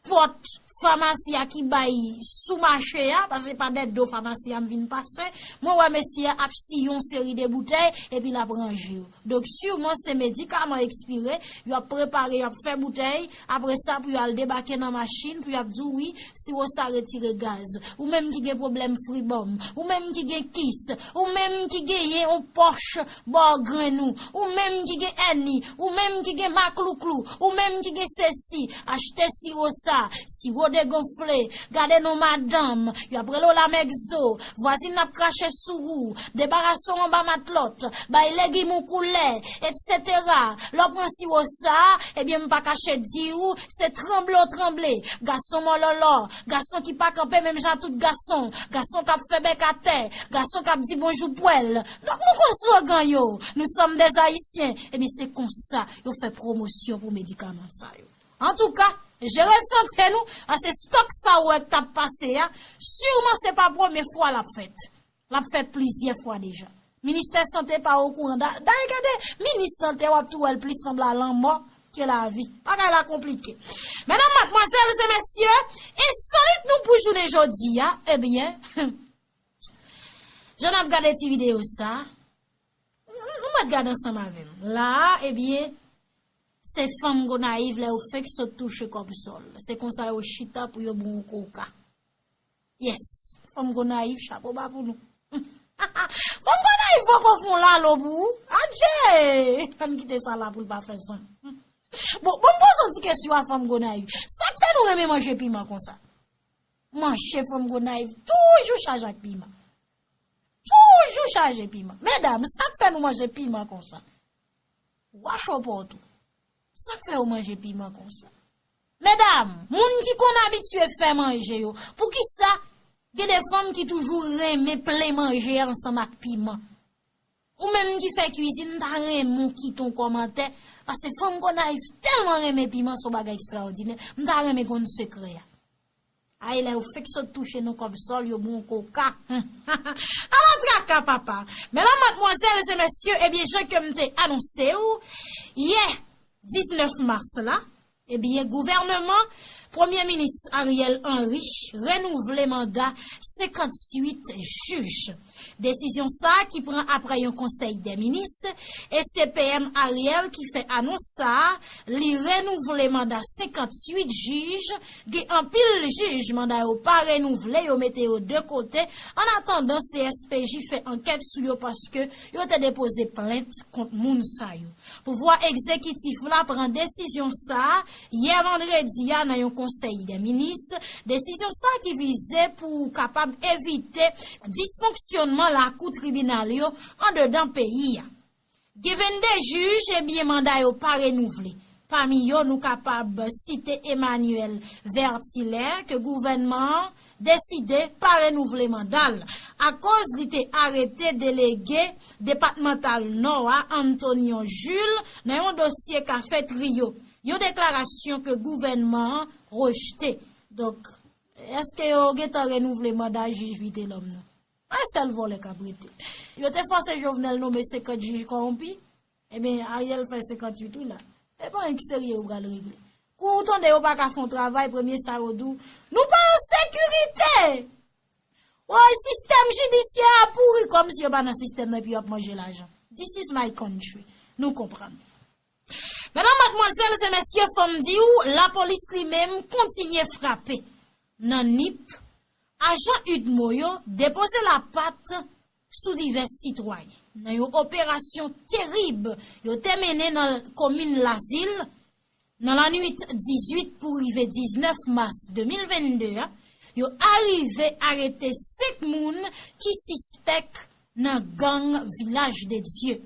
pòt famasi a ki bay sou mache a, paske pa dèyè do famasi a m vin pase, mwen wè mesye a ap siye yon seri de boutèy, epi l ap ranje yo. Donk, siman se medikaman ekspire, y ap prepare, y ap fè boutèy, apre sa pou y al debake nan machin, pou y ap di w, wi, siwo sa retire gaz. Ou menm ki gen pwoblèm fribòm, ou menm ki gen kis, ou menm ki genyen yon pòch bò grenn ou, ou menm ki gen èni, ou menm ki gen maklouklou, ou menm ki gen sesi, achte siwo sa. siwo degonfle, gade non madanm, y ap rele w lamègzo, vwazin ap krache sou ou, debarase w anba matlòt, bay legim ou koulè, etsetera. Lè w pran siwo sa a, ebyen, m pa kache di w, se tranble w tranble. Gason mòlòlò, gason ki pa kanpe menm jan tout gason, gason k ap fè bèk atè, gason k ap di bonjou pwèl. Donk, nou konn slogan yo, nous sommes des Haïtiens. Ebyen, se konsa yo fè pwomosyon pou medikaman sa yo. Antouka, jere sante nou, paske stòk sa ou wè k t ap pase a, siman se pa premye fwa l ap fèt. L ap fèt plizyè fwa deja. Ministè Sante pa okouran. Da-, dayè, gade, minis sante, w ap tou wè l plis sanble a lanmò ke lavi. Bagay la konplike. Medam, madmwazèl e mesye, ensolit nou pou jounen jodi a, ebyen, jan n ap gade ti videyo sa, nou mèt gade ansanm avè m. La a, ebyen, se fanm Gonayiv lè yo fenk sot touche kòb sòl. Se konsa yo chita pou yo bon koka. Yes, fanm Gonayiv, chapo ba pou nou. Fanm Gonayiv poko fon lalo pou ou. Adje! Ann kite sa la pou l pa fè san. Bon, bon, m poze yon ti kesyon a fanm Gonayiv. Sa k fè nou renmen manje piman konsa? Manje fanm Gonayiv toujou chaje ak piman. Toujou chaje piman. Medam, sa k fè nou manje piman konsa? Wash out pou ou tou. Sa k fè yo manje piman konsa? Medam, moun ki konn abitye fè manje yo, poukisa gen de fanm ki toujou renmen plen manje a ansanm ak piman? Ou menm ki fè kwizin, m ta renmen w kite yon kòmantè, paske fanm Gonayiv tèlman renmen piman, se yon bagay ekstraòdinè. M ta renmen konn sekrè a. Ay, lè yo fenk sot touche nan kòb sòl, yo bon koka. Ala traka, papa. Medam, madmwazèl e mesye, ebyen, jan ke m te anonse w, yè diznèf mas la, ebyen, gouvènman Premye Minis Ariel Henry renouvle manda senkantuit jij. Desizyon sa a ki pran apre yon konsèy dè minis, e se P M Ariel ki fè anons sa a, li renouvle manda senkantuit jij, gen anpil jij manda yo pa renouvle, yo mete yo de kote, an atandan C S P J fè ankèt sou yo paske yo te depoze plent kont moun sa yo. Pouvwa egzekitif la pran desizyon sa a yè vandredi a nan yon konsèy dè minis, desizyon sa a ki vize pou kapab evite disfonksyonman lakou tribinal yo andedan peyi a. Gen vennde jij, ebyen, manda yo pa renouvle. Pami yo, nou kapab site Emmanuel Vertilaire, ke gouvènman an deside pa renouvle manda l, akoz li te arete delege depatmantal Nò a, Antonio Jules, nan yon dosye kafetriyo, yon deklarasyon ke gouvènman an rejte. Donk, èske yo gentan renouvle manda jij Vitelhomme nan? Pa sèl vòlè k ap rete. Yo te fòse Jovenel nonmen senkant jij kòwonpi. Ebyen, Ariel fè senkantuit wi la. E pa anyen ki serye yo pral regle. Kou ou tande yo pa ka fè yon travay, premye sa yo di w, nou pa an sekirite! Woy, sistèm jidisyè a pouri kòmsi yo pa nan sistèm nan epi yo ap manje lajan. This is my country. Nou konprann. Medam, madmwazèl e mesye, fò m di w, lapolis li menm kontinye frape. Nan Nip, ajan UDMO yo depoze lapat sou divès sitwayen nan yon operasyon terib yo te mennen nan komin Lazil. Nan lannwit dizuit pou rive diznèf mas de mil vennde a, yo arive arete senk moun ki sispèk nan gang Vilaj de Dye.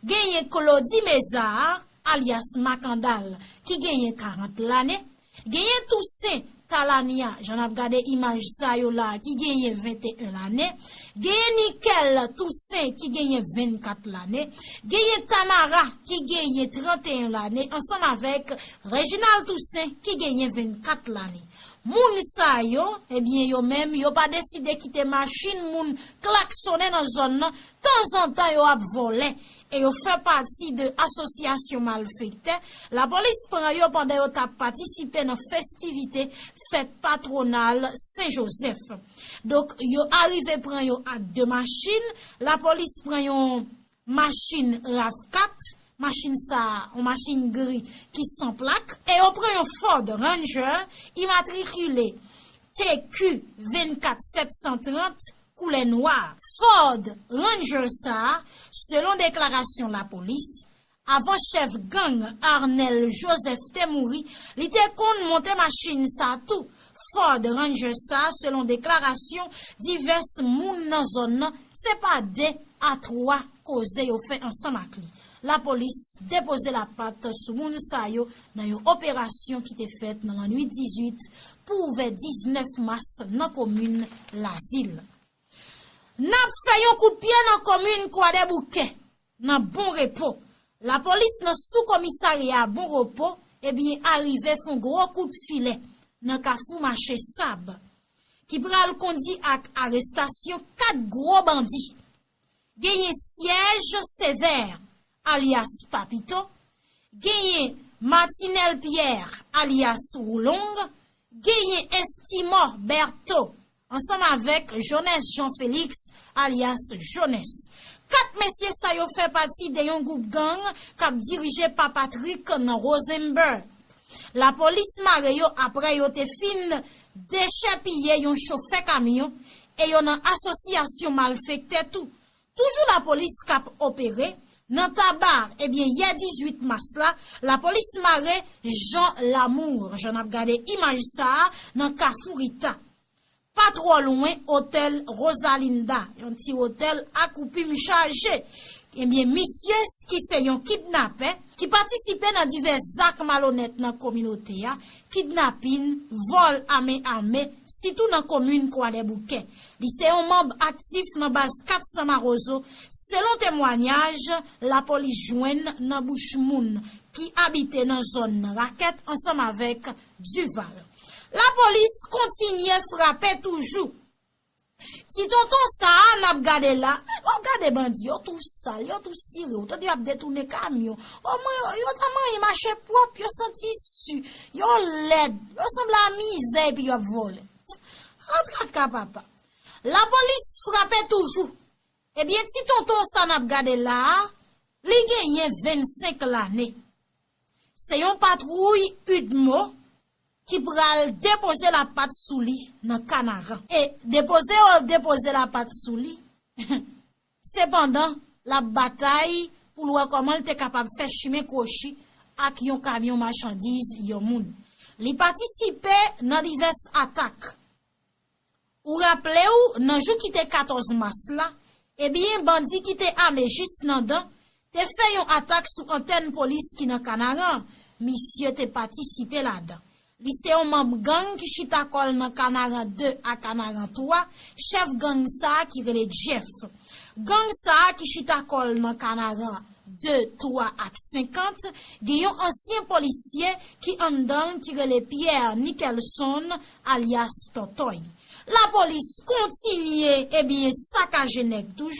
Genyen Claudy Mézard, alyas Makandal, ki genyen karant lane, genyen Toussaint Talania, jan n ap gade imaj sa yo la, ki genyen venteyen lane, genyen Nickel Toussaint, ki genyen vennkat lane, genyen Tamara, ki genyen tranteyen lane, ansanm avèk Reginald Toussaint, ki genyen vennkat lane. Moun sa yo, ebyen, yo menm, yo pa deside kite machin moun klaksonnen nan zòn nan, tanzantan yo ap vòlè, e yo fè pati de asosyasyon malfektè. Lapolis pran yo pandan yo t ap patisipe nan festivite fèt patwonal Sen Jozèf. Donk, yo arive pran yo ak de machin. Lapolis pran yon machin rav kat, machin sa a, yon machin gri ki san plak, e yo pran yon Ford Ranger imatrikile T Q vennkat sèt san trant, koulè nwa. Ford Ranger sa a, selon deklarasyon lapolis, Avan chèf gang Arnel Joseph te mouri, li te konn monte machin sa tou, Ford Ranger sa, selon deklarasyon divès moun nan zòn nan, se pa de a twa koze yo fè ansanm ak li. Lapolis depoze lapat sou moun sa yo nan yon operasyon ki te fèt nan lannwit dizuit pou ouvè diznèf mas nan komin Lazil. N ap fè yon kout pye nan komin Kwadèboukè, nan Bon Repo. Lapolis nan sou komisarya Bon Repo, ebyen, arive fè yon gwo kout filè nan kafou mache sab, ki pral kondi ak arestasyon kat gwo bandi. Genyen Syèj Sevè, alyas Papito, genyen Martinel Pierre, alyas Woulong, genyen Estimò Bertho, ansanm avèk Jones Jean Félix, alyas Jones. Kat mesye sa yo fè pati de yon gwoup gang k ap dirije pa Patrick nan Rosenberg. Lapolis mare yo apre yo te fin dechèpiye yon chofè kamyon e yo nan asosyasyon malfektè tou. Toujou lapolis k ap opere nan Taba, ebyen, yè dizuit mas la, lapolis mare Jean Lamour, jan n ap gade imaj sa a nan Kafou Rita. Pa twò lwen otèl Rosalinda, yon ti otèl ak koupim chaje. Ebyen, misye ki se yon kidnapè, ki patisipe nan divès zak malonèt nan kominote a, kidnapin, vòl a men ame, sitou nan komin Kwadèboukè. Li se yon manm aktif nan baz kat san Mawozo, selon temwanyaj lapolis jwenn nan bouch moun ki abite nan zòn nan Rakèt ansanm avèk Dival. Lapolis kontinye frape toujou. Ti tonton sa a n ap gade la, w ap gade bandi, yo tou sal, yo tou sire, ou tande y ap detounen kamyon. Omwen, yo, yo ta manyen mache pwòp, yo santi si, yo lèd, yo sanble a mizè epi y ap vòlè. Antrat ka papa. Lapolis frape toujou. Ebyen, ti tonton sa n ap gade la a, li genyen vennsenk lane. Se yon patwouy UDMO ki pral depoze lapat sou li nan Kanaran. E depoze yo depoze lapat sou li, sepandan, l ap batay pou l wè kòman l te kapab fè chimen kwochi ak yon kamyon machandiz yon moun. Li patisipe nan divès atak. Ou raple w, nan jou ki te katòz mas la, ebyen, bandi ki te ame jis nan dan te fè yon atak sou antèn polis ki nan Kanaran. Misye te patisipe ladan. Li se yon manm gang ki chita kò l nan Kanaran de a Kanaran twa, chèf gang sa a ki rele Jeff. Gang sa a ki chita kò l nan Kanaran de, twa ak senkant, gen yon ansyen polisye ki anndan l ki rele Pierre Nickelson, alyas Tòtòy. Lapolis kontinye, ebyen, sakaje nèg toujou.